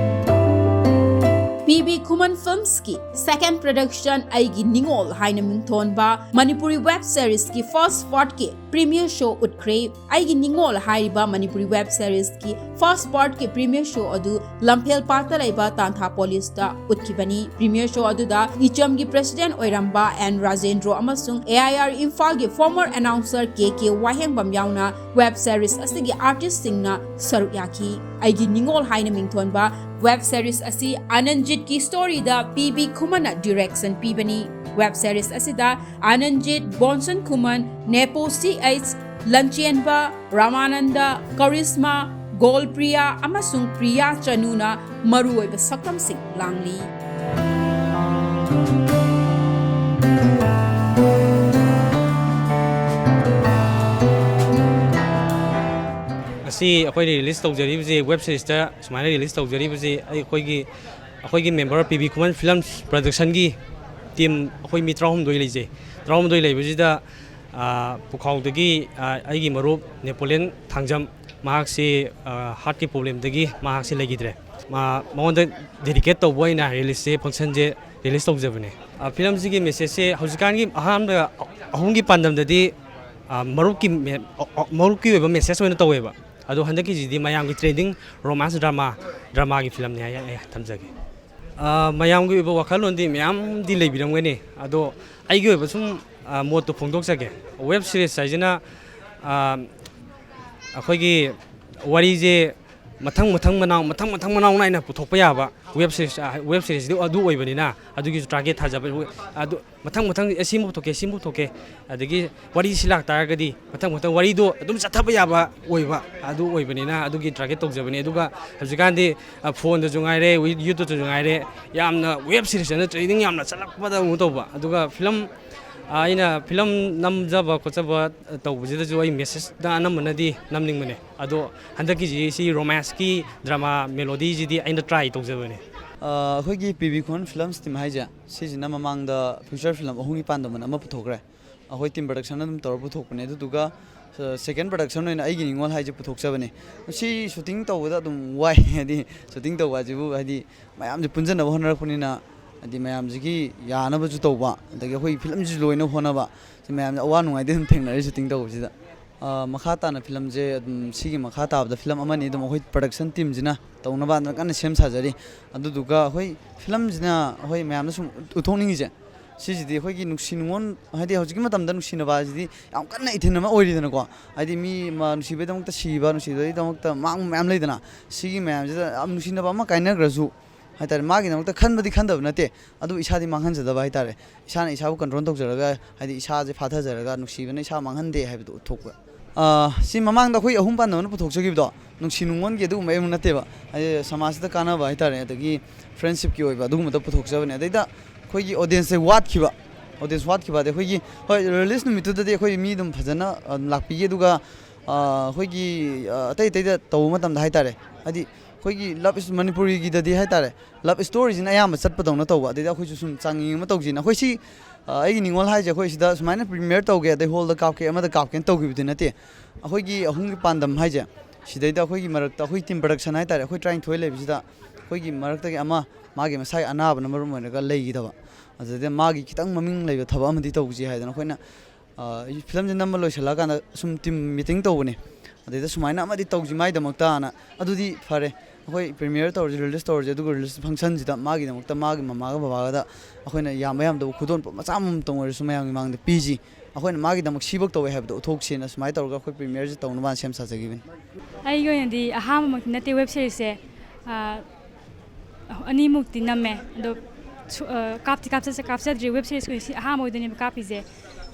ꯄꯤ ꯕꯤ ꯈꯨꯃꯟ Filmsꯀꯤ second production ꯑꯩꯒꯤ ꯅꯤꯉꯣꯜ ꯍꯥꯏꯅ ꯃꯤꯡꯊꯣꯟꯕ Manipuri web seriesꯀꯤ first partꯀꯤ premiere show ꯎꯠꯈ꯭ꯔꯦ꯫ ꯑꯩꯒꯤ ꯅꯤꯡꯉꯣꯜ ꯍꯥꯏꯔꯤꯕ ꯃꯅꯤꯄꯨꯔꯤ web series ꯀꯤ first part ꯀꯤ premiere show ꯑꯗꯨ ꯂꯝꯐꯦꯜ ꯄꯥꯠꯇ ꯂꯩꯕ ꯇꯥꯟꯊꯥ ꯄꯣꯂꯤꯁꯇ ꯎꯠꯈꯤꯕꯅꯤ꯫ Premiere show ꯑꯗꯨꯗ ꯏꯆꯝꯒꯤ president ꯑꯣꯏꯔꯝꯕ ꯑꯦꯟ ꯔꯥꯖꯦꯟꯗ꯭ꯔꯣ ꯑꯃꯁꯨꯡ A I R ꯏꯝꯐꯥꯜꯒꯤ former announcer K K ꯋꯥꯍꯦꯡꯕꯝ ꯌꯥꯎꯅ web series ꯑꯁꯤꯒꯤ artist ꯁꯤꯡꯅ ꯁꯔꯨꯛ ꯌꯥꯈꯤ꯫ ꯑꯩꯒꯤ ꯅꯤꯡꯉꯣꯜ ꯍꯥꯏꯅ ꯃꯤꯡꯊꯣꯟꯕ web series ꯑꯁꯤ ꯑꯅꯟꯖꯤꯠꯀꯤ story ꯗ P B ꯈꯨꯃꯟꯅ direction ꯄꯤꯕꯅꯤ꯫ Web series ꯑꯁꯤꯗ ꯑꯅꯟꯖꯤꯠ, ꯕꯣꯟꯁꯟ ꯈꯨꯃꯟ, ꯅꯦꯄꯣ C H, ꯂꯟꯆꯦꯟꯕ, ꯔꯥꯃꯥꯅꯟꯗ, ꯀꯔꯤꯁꯃꯥ, ꯒꯣꯜꯄ꯭ꯔꯤꯌꯥ ꯑꯃꯁꯨꯡ ꯄ꯭ꯔꯤꯌꯥ ꯆꯅꯨꯅ ꯃꯔꯨꯑꯣꯏꯕ ꯁꯛꯇꯝꯁꯤꯡ ꯂꯥꯡꯂꯤ꯫ ꯉꯁꯤ ꯑꯩꯈꯣꯏꯅ release ꯇꯧꯖꯔꯤꯕꯁꯤ, web series ꯇ ꯁꯨꯃꯥꯏꯅ release ꯇꯧꯖꯔꯤꯕꯁꯤ, ꯑꯩꯈꯣꯏꯒꯤ, ꯑꯩꯈꯣꯏꯒꯤ member P B ꯈꯨꯃꯟ Films production ꯒꯤ team ꯑꯩꯈꯣꯏ ꯃꯤ ꯇꯔꯥꯍꯨꯝꯗꯣꯏ ꯂꯩꯖꯩ꯫ ꯇꯔꯥꯍꯨꯝꯗꯣꯏ ꯂꯩꯕꯁꯤꯗ, ꯑ, ꯄꯨꯈꯥꯎꯗꯒꯤ, ꯑ, ꯑꯩꯒꯤ ꯃꯔꯨꯞ ꯅꯦꯄꯣꯂꯤꯌꯟ ꯊꯥꯡꯖꯝ, ꯃꯍꯥꯛꯁꯤ, ꯑ, heart ꯀꯤ problem ꯗꯒꯤ ꯃꯍꯥꯛꯁꯤ ꯂꯩꯈꯤꯗ꯭ꯔꯦ꯫ ꯃꯥ, ꯃꯉꯣꯟꯗ dedicate ꯇꯧꯕ ꯑꯣꯏꯅ release ꯁꯦ, function ꯁꯦ release ꯇꯧꯖꯕꯅꯦ꯫ ꯑ, film ꯁꯤꯒꯤ message ꯁꯦ ꯍꯧꯖꯤꯛꯀꯥꯟꯒꯤ ꯑꯍꯥꯟꯕ ꯑꯍꯨꯝꯒꯤ ꯄꯥꯟꯗꯝꯗꯗꯤ, ꯑ, ꯃꯔꯨꯞꯀꯤ ꯃꯦ-, ꯑ, ꯑ, ꯃꯔꯨꯞꯀꯤ ꯑꯣꯏꯕ message ꯑꯣꯏꯅ ꯇꯧꯋꯦꯕ꯫ ꯑꯗꯣ ꯍꯟꯗꯛꯀꯤꯁꯤꯗꯤ ꯃꯌꯥꯝꯒꯤ trending romance drama, drama ꯒꯤ film ꯅꯤ ꯍꯥꯏ, ꯑꯩ ꯊꯝꯖꯒꯦ꯫ ꯑ, ꯃꯌꯥꯝꯒꯤ ꯑꯣꯏꯕ ꯋꯥꯈꯜꯂꯣꯟꯗꯤ ꯃꯌꯥꯝꯗꯤ ꯂꯩꯕꯤꯔꯝꯒꯅꯤ, ꯑꯗꯣ ꯑꯩꯒꯤ ꯑꯣꯏꯕ ꯁꯨꯝ, ꯑ, ꯃꯣꯠꯇꯣ ꯐꯣꯡꯗꯣꯛꯆꯒꯦ꯫ Web series ꯍꯥꯏꯁꯤꯅ, ꯑ, ꯑꯩꯈꯣꯏꯒꯤ ꯋꯥꯔꯤꯁꯦ ꯃꯊꯪ ꯃꯊꯪ ꯃꯅꯥꯎ, ꯃꯊꯪ ꯃꯊꯪ ꯃꯅꯥꯎ ꯅꯥꯏꯅ ꯄꯨꯊꯣꯛꯄ ꯌꯥꯕ web series, ꯑ, web series ꯗꯤ ꯑꯗꯨ ꯑꯣꯏꯕꯅꯤꯅ, ꯑꯗꯨꯒꯤꯁꯨ target ꯊꯥꯖꯕ, ꯑꯗꯨ ꯃꯊꯪ ꯃꯊꯪ, ꯑꯦ, ꯁꯤꯃ ꯄꯨꯊꯣꯛꯀꯦ, ꯁꯤꯃ ꯄꯨꯊꯣꯛꯀꯦ, ꯑꯗꯒꯤ ꯋꯥꯔꯤ ꯁꯤ ꯂꯥꯛꯇꯥꯔꯒꯗꯤ ꯃꯊꯪ ꯃꯊꯪ ꯋꯥꯔꯤꯗꯣ ꯑꯗꯨꯝ ꯆꯠꯊꯕ ꯌꯥꯕ ꯑꯣꯏꯕ, ꯑꯗꯨ ꯑꯣꯏꯕꯅꯤꯅ ꯑꯗꯨꯒꯤ target ꯇꯧꯖꯕꯅꯤ꯫ ꯑꯗꯨꯒ ꯍꯧꯖꯤꯛꯀꯥꯟꯗꯤ, ꯑ, phone ꯗꯁꯨ ꯉꯥꯏꯔꯦ, ꯋꯤ-, YouTube ꯇꯁꯨ ꯉꯥꯏꯔꯦ, ꯌꯥꯝꯅ web series ꯑꯅ trending ꯌꯥꯝꯅ ꯆꯠꯂꯛꯄꯗ ꯑꯃꯨꯛ ꯇꯧꯕ꯫ ꯑꯗꯨꯒ film, ꯑ, ꯑꯩꯅ film ꯅꯝꯖꯕ ꯈꯣꯠꯆꯕ ꯇꯧꯕꯁꯤꯗꯁꯨ ꯑꯩ message ꯅ ꯑꯅꯝꯕꯅꯗꯤ ꯅꯝꯅꯤꯡꯕꯅꯦ꯫ ꯑꯗꯣ ꯍꯟꯗꯛꯀꯤꯁꯤ, ꯁꯤ romance ꯀꯤ drama melody ꯁꯤꯗꯤ ꯑꯩꯅ try ꯇꯧꯖꯕꯅꯦ꯫ ꯑ, ꯑꯩꯈꯣꯏꯒꯤ P B ꯈꯨꯃꯟ Films team ꯍꯥꯏꯁꯦ, ꯁꯤꯁꯤꯅ ꯃꯃꯥꯡꯗ feature film ꯑꯍꯨꯝꯒꯤ ꯄꯥꯟꯗꯝ ꯑꯅ ꯑꯃ ꯄꯨꯊꯣꯛꯈ꯭ꯔꯦ꯫ ꯑꯩꯈꯣꯏ team production ꯑꯗꯨꯝ ꯇꯧꯔ ꯄꯨꯊꯣꯛꯄꯅꯦ꯫ ꯑꯗꯨꯗꯨꯒ, ꯑ, second production ꯑꯣꯏꯅ ꯑꯩꯒꯤ ꯅꯤꯡꯉꯣꯜ ꯍꯥꯏꯁꯦ ꯄꯨꯊꯣꯛꯆꯕꯅꯦ꯫ ꯁꯤ shooting ꯇꯧꯕꯗ ꯑꯗꯨꯝ ꯋꯥꯏ, ꯍꯥꯏꯗꯤ shooting ꯇꯧꯕ ꯍꯥꯏꯁꯤꯕꯨ, ꯍꯥꯏꯗꯤ ꯃꯌꯥꯝꯁꯦ ꯄꯨꯟꯖꯟꯅꯕ ꯍꯣꯠꯅꯔꯛꯄꯅꯤꯅ ꯍꯥꯏꯗꯤ ꯃꯌꯥꯝꯁꯤꯒꯤ ꯌꯥꯅꯕꯁꯨ ꯇꯧꯕ, ꯑꯗꯒꯤ ꯑꯩꯈꯣꯏ ꯐꯤꯂꯝꯁꯤꯁꯨ ꯂꯣꯏꯅ ꯍꯣꯠꯅꯕ, ꯁꯤ ꯃꯌꯥꯝꯁꯦ ꯑꯋꯥ ꯅꯨꯡꯉꯥꯏꯗꯤ ꯑꯗꯨꯝ ꯊꯦꯡꯅꯔꯤ ꯁꯨꯇꯤꯡ ꯇꯧꯕꯁꯤꯗ꯫ ꯑ, ꯃꯈꯥ ꯇꯥꯅ ꯐꯤꯂꯝꯁꯦ ꯑꯗꯨꯝ ꯁꯤꯒꯤ ꯃꯈꯥ ꯇꯥꯕꯗ ꯐꯤꯂꯝ ꯑꯃꯅꯤ ꯑꯗꯨꯝ ꯑꯩꯈꯣꯏ ꯄ꯭ꯔꯗꯛꯁꯟ ꯇꯤꯝꯁꯤꯅ ꯇꯧꯅꯕ ꯀꯟꯅ ꯁꯦꯝ ꯁꯥꯖꯔꯤ꯫ ꯑꯗꯨꯗꯨꯒ ꯑꯩꯈꯣꯏ ꯐꯤꯂꯝꯁꯤꯅ ꯑꯩꯈꯣꯏ ꯃꯌꯥꯝꯗ ꯁꯨꯝ ꯎꯠꯊꯣꯛꯅꯤꯡꯉꯤꯁꯦ, ꯁꯤꯁꯤꯗꯤ ꯑꯩꯈꯣꯏꯒꯤ ꯅꯨꯡꯁꯤ ꯅꯨꯡꯉꯣꯟ, ꯍꯥꯏꯗꯤ ꯍꯧꯖꯤꯛꯀꯤ ꯃꯇꯝꯗ ꯅꯨꯡꯁꯤꯅꯕ ꯍꯥꯏꯁꯤꯗꯤ ꯌꯥꯝ ꯀꯟꯅ ꯏꯊꯤꯟ ꯑꯃ ꯑꯣꯏꯔꯤꯗꯅꯀꯣ꯫ ꯍꯥꯏꯗꯤ ꯃꯤ ꯑꯃ ꯅꯨꯡꯁꯤꯕꯩꯗꯃꯛꯇ ꯁꯤꯕ, ꯅꯨꯡꯁꯤꯕꯩꯗꯃꯛꯇ ꯃꯥꯡꯕ ꯃꯌꯥꯝ ꯂꯩꯗꯅ꯫ ꯁꯤꯒꯤ ꯃꯌꯥꯝꯁꯤꯗ ꯌꯥꯝ ꯅꯨꯡꯁꯤꯅꯕ ꯑꯃ ꯀꯥꯏꯅꯈ꯭ꯔꯁꯨ ꯍꯥꯏꯇꯥꯔꯦ, ꯃꯥꯒꯤꯗꯃꯛꯇ ꯈꯟꯕꯗꯤ ꯈꯟꯗꯕ ꯅꯠꯇꯦ, ꯑꯗꯨꯕꯨ ꯏꯁꯥꯗꯤ ꯃꯥꯡꯍꯟꯖꯗꯕ ꯍꯥꯏꯇꯥꯔꯦ꯫ ꯏꯁꯥꯅ ꯏꯁꯥꯕꯨ ꯀꯟꯇ꯭ꯔꯣꯜ ꯇꯧꯖꯔꯒ, ꯍꯥꯏꯗꯤ ꯏꯁꯥꯁꯦ ꯐꯥꯊꯖꯔꯒ ꯅꯨꯡꯁꯤꯕꯅ ꯏꯁꯥ ꯃꯥꯡꯍꯟꯗꯦ ꯍꯥꯏꯕꯗꯨ ꯎꯠꯊꯣꯛꯄ꯫ ꯑ, ꯁꯤ ꯃꯃꯥꯡꯗ ꯑꯩꯈꯣꯏ ꯑꯍꯨꯝ ꯄꯥꯟꯗꯝꯅ ꯄꯨꯊꯣꯛꯆꯈꯤꯕꯗꯣ, ꯅꯨꯡꯁꯤ ꯅꯨꯡꯉꯣꯟꯒꯤ ꯑꯗꯨꯒꯨꯝꯕ ꯑꯃ ꯅꯠꯇꯦꯕ, ꯍꯥꯏꯗꯤ ꯁꯃꯥꯖꯁꯤꯗ ꯀꯥꯟꯅꯕ ꯍꯥꯏꯇꯥꯔꯦ, ꯑꯗꯒꯤ ꯐ꯭ꯔꯦꯟꯁꯤꯞꯀꯤ ꯑꯣꯏꯕ ꯑꯗꯨꯒꯨꯝꯕꯗ ꯄꯨꯊꯣꯛꯆꯕꯅꯦ꯫ ꯑꯗꯩꯗ ꯑꯩꯈꯣꯏꯒꯤ ꯑꯣꯗꯤꯌꯦꯟꯁꯁꯦ ꯋꯥꯠꯈꯤꯕ, ꯑꯣꯗꯤꯌꯦꯟꯁ ꯋꯥꯠꯈꯤꯕ ꯑꯗꯩ ꯑꯩꯈꯣꯏꯒꯤ, ꯍꯣꯏ, ꯔꯤꯂꯤꯁ ꯅꯨꯃꯤꯠꯇꯨꯗꯗꯤ ꯑꯩꯈꯣꯏ ꯃꯤ ꯑꯗꯨꯝ ꯐꯖꯅ, ꯑ, ꯂꯥꯛꯄꯤꯒꯤ꯫ ꯑꯗꯨꯒ, ꯑ, ꯑꯩꯈꯣꯏꯒꯤ, ꯑ, ꯑꯇꯩ ꯑꯇꯩꯗ ꯇꯧꯕ ꯃꯇꯝꯗ ꯍꯥꯏꯇꯥꯔꯦ, ꯍꯥꯏꯗꯤ ꯑꯩꯈꯣꯏꯒꯤ ꯂꯞ ꯏꯁ-, ꯃꯅꯤꯄꯨꯔꯤꯒꯤꯗꯗꯤ ꯍꯥꯏꯇꯥꯔꯦ, ꯂꯞ ꯏꯁꯇꯣꯔꯤꯁꯤꯅ ꯑꯌꯥꯝꯕ ꯆꯠꯄꯗꯧꯅ ꯇꯧꯕ꯫ ꯑꯗꯩꯗ ꯑꯩꯈꯣꯏꯁꯨ ꯁꯨꯝ ꯆꯥꯡꯌꯦꯡ ꯑꯃ ꯇꯧꯁꯤꯅ, ꯑꯩꯈꯣꯏ ꯁꯤ, ꯑ, ꯑꯩꯒꯤ ꯅꯤꯡꯉꯣꯜ ꯍꯥꯏꯁꯦ ꯑꯩꯈꯣꯏ ꯁꯤꯗ ꯁꯨꯃꯥꯏꯅ ꯄ꯭ꯔꯤꯃꯤꯌꯔ ꯇꯧꯒꯦ, ꯑꯗꯩ ꯍꯣꯜꯗ ꯀꯥꯞꯀꯦ, ꯑꯃꯗ ꯀꯥꯞꯀꯦꯅ ꯇꯧꯈꯤꯕꯗꯤ ꯅꯠꯇꯦ꯫ ꯑꯩꯈꯣꯏꯒꯤ ꯑꯍꯨꯝꯒꯤ ꯄꯥꯟꯗꯝ ꯍꯥꯏꯁꯦ, ꯁꯤꯗꯩꯗ ꯑꯩꯈꯣꯏꯒꯤ ꯃꯔꯛꯇ ꯑꯩꯈꯣꯏ ꯇꯤꯝ ꯄ꯭ꯔꯗꯛꯁꯟ ꯍꯥꯏꯇꯥꯔꯦ, ꯑꯩꯈꯣꯏ ꯇꯔꯥꯅꯤꯊꯣꯏ ꯂꯩꯕꯁꯤꯗ ꯑꯩꯈꯣꯏꯒꯤ ꯃꯔꯛꯇꯒꯤ ꯑꯃ ꯃꯥꯒꯤ ꯃꯁꯥꯒꯤ ꯑꯅꯥꯕꯅ ꯃꯔꯝ ꯑꯣꯏꯔꯒ ꯂꯩꯈꯤꯗꯕ꯫ ꯑꯗꯨꯗ ꯃꯥꯒꯤ ꯈꯤꯇꯪ ꯃꯃꯤꯡ ꯂꯩꯕ ꯊꯕꯛ ꯑꯃꯗꯤ ꯇꯧꯁꯤ ꯍꯥꯏꯗꯅ ꯑꯩꯈꯣꯏꯅ, ꯑ, ꯐꯤꯂꯝꯁꯦ ꯅꯝꯕ ꯂꯣꯏꯁꯤꯜꯂꯛꯑꯀꯥꯟꯗ ꯁꯨꯝ ꯇꯤꯝ ꯃꯤꯇꯤꯡ ꯇꯧꯕꯅꯦ꯫ ꯑꯗꯩꯗ ꯁꯨꯃꯥꯏꯅ ꯑꯃꯗꯤ ꯇꯧꯁꯤ ꯃꯥꯏꯗꯃꯛꯇꯅ꯫ ꯑꯗꯨꯗꯤ ꯐꯔꯦ, ꯑꯩꯈꯣꯏ ꯄ꯭ꯔꯤꯃꯤꯌꯔ ꯇꯧꯔꯁꯤ, ꯔꯤꯂꯤꯁ ꯇꯧꯔꯁꯤ, ꯑꯗꯨꯒ ꯔꯤꯂꯤꯁ ꯐꯪꯁꯟꯁꯤꯗ ꯃꯥꯒꯤꯗꯃꯛꯇ ꯃꯥꯒꯤ ꯃꯃꯥꯒ ꯕꯕꯥꯒꯗ ꯑꯩꯈꯣꯏꯅ ꯌꯥꯝꯕ ꯌꯥꯝꯗꯕ ꯈꯨꯗꯣꯜꯄꯣꯠ ꯃꯆꯥ ꯑꯃꯃꯝꯇꯪ ꯑꯣꯏꯔꯁꯨ ꯃꯌꯥꯝꯒꯤ ꯃꯥꯡꯗ ꯄꯤꯁꯤ, ꯑꯩꯈꯣꯏꯅ ꯃꯥꯒꯤꯗꯃꯛ ꯁꯤꯐꯧ ꯇꯧꯋꯦ ꯍꯥꯏꯕꯗꯣ ꯎꯠꯊꯣꯛꯁꯦꯅ ꯁꯨꯃꯥꯏꯅ ꯇꯧꯔꯒ ꯑꯩꯈꯣꯏ ꯄ꯭ꯔꯤꯃꯤꯌꯔꯁꯦ ꯇꯧꯅꯕ ꯁꯦꯝ ꯁꯥꯖꯈꯤꯕꯅꯤ꯫ ꯑꯩꯒꯤ ꯑꯣꯏꯅꯗꯤ ꯑꯍꯥꯟꯕꯃꯛꯇꯤ ꯅꯠꯇꯦ ꯋꯦꯕ ꯁꯤꯔꯤꯁꯁꯦ, ꯑ, ꯑꯅꯤꯃꯨꯛꯇꯤ ꯅꯝꯃꯦ, ꯑꯗꯣ ꯁꯨ-, ꯑ, ꯀꯥꯞꯇꯤ ꯀꯥꯞꯆ-, ꯀꯥꯞꯆꯗ꯭ꯔꯤ꯫ ꯋꯦꯕ ꯁꯤꯔꯤꯁ ꯑꯣꯏꯅ ꯁꯤ ꯑꯍꯥꯟꯕ ꯑꯣꯏꯗꯣꯏꯅꯦꯕ ꯀꯥꯞꯄꯤꯁꯦ꯫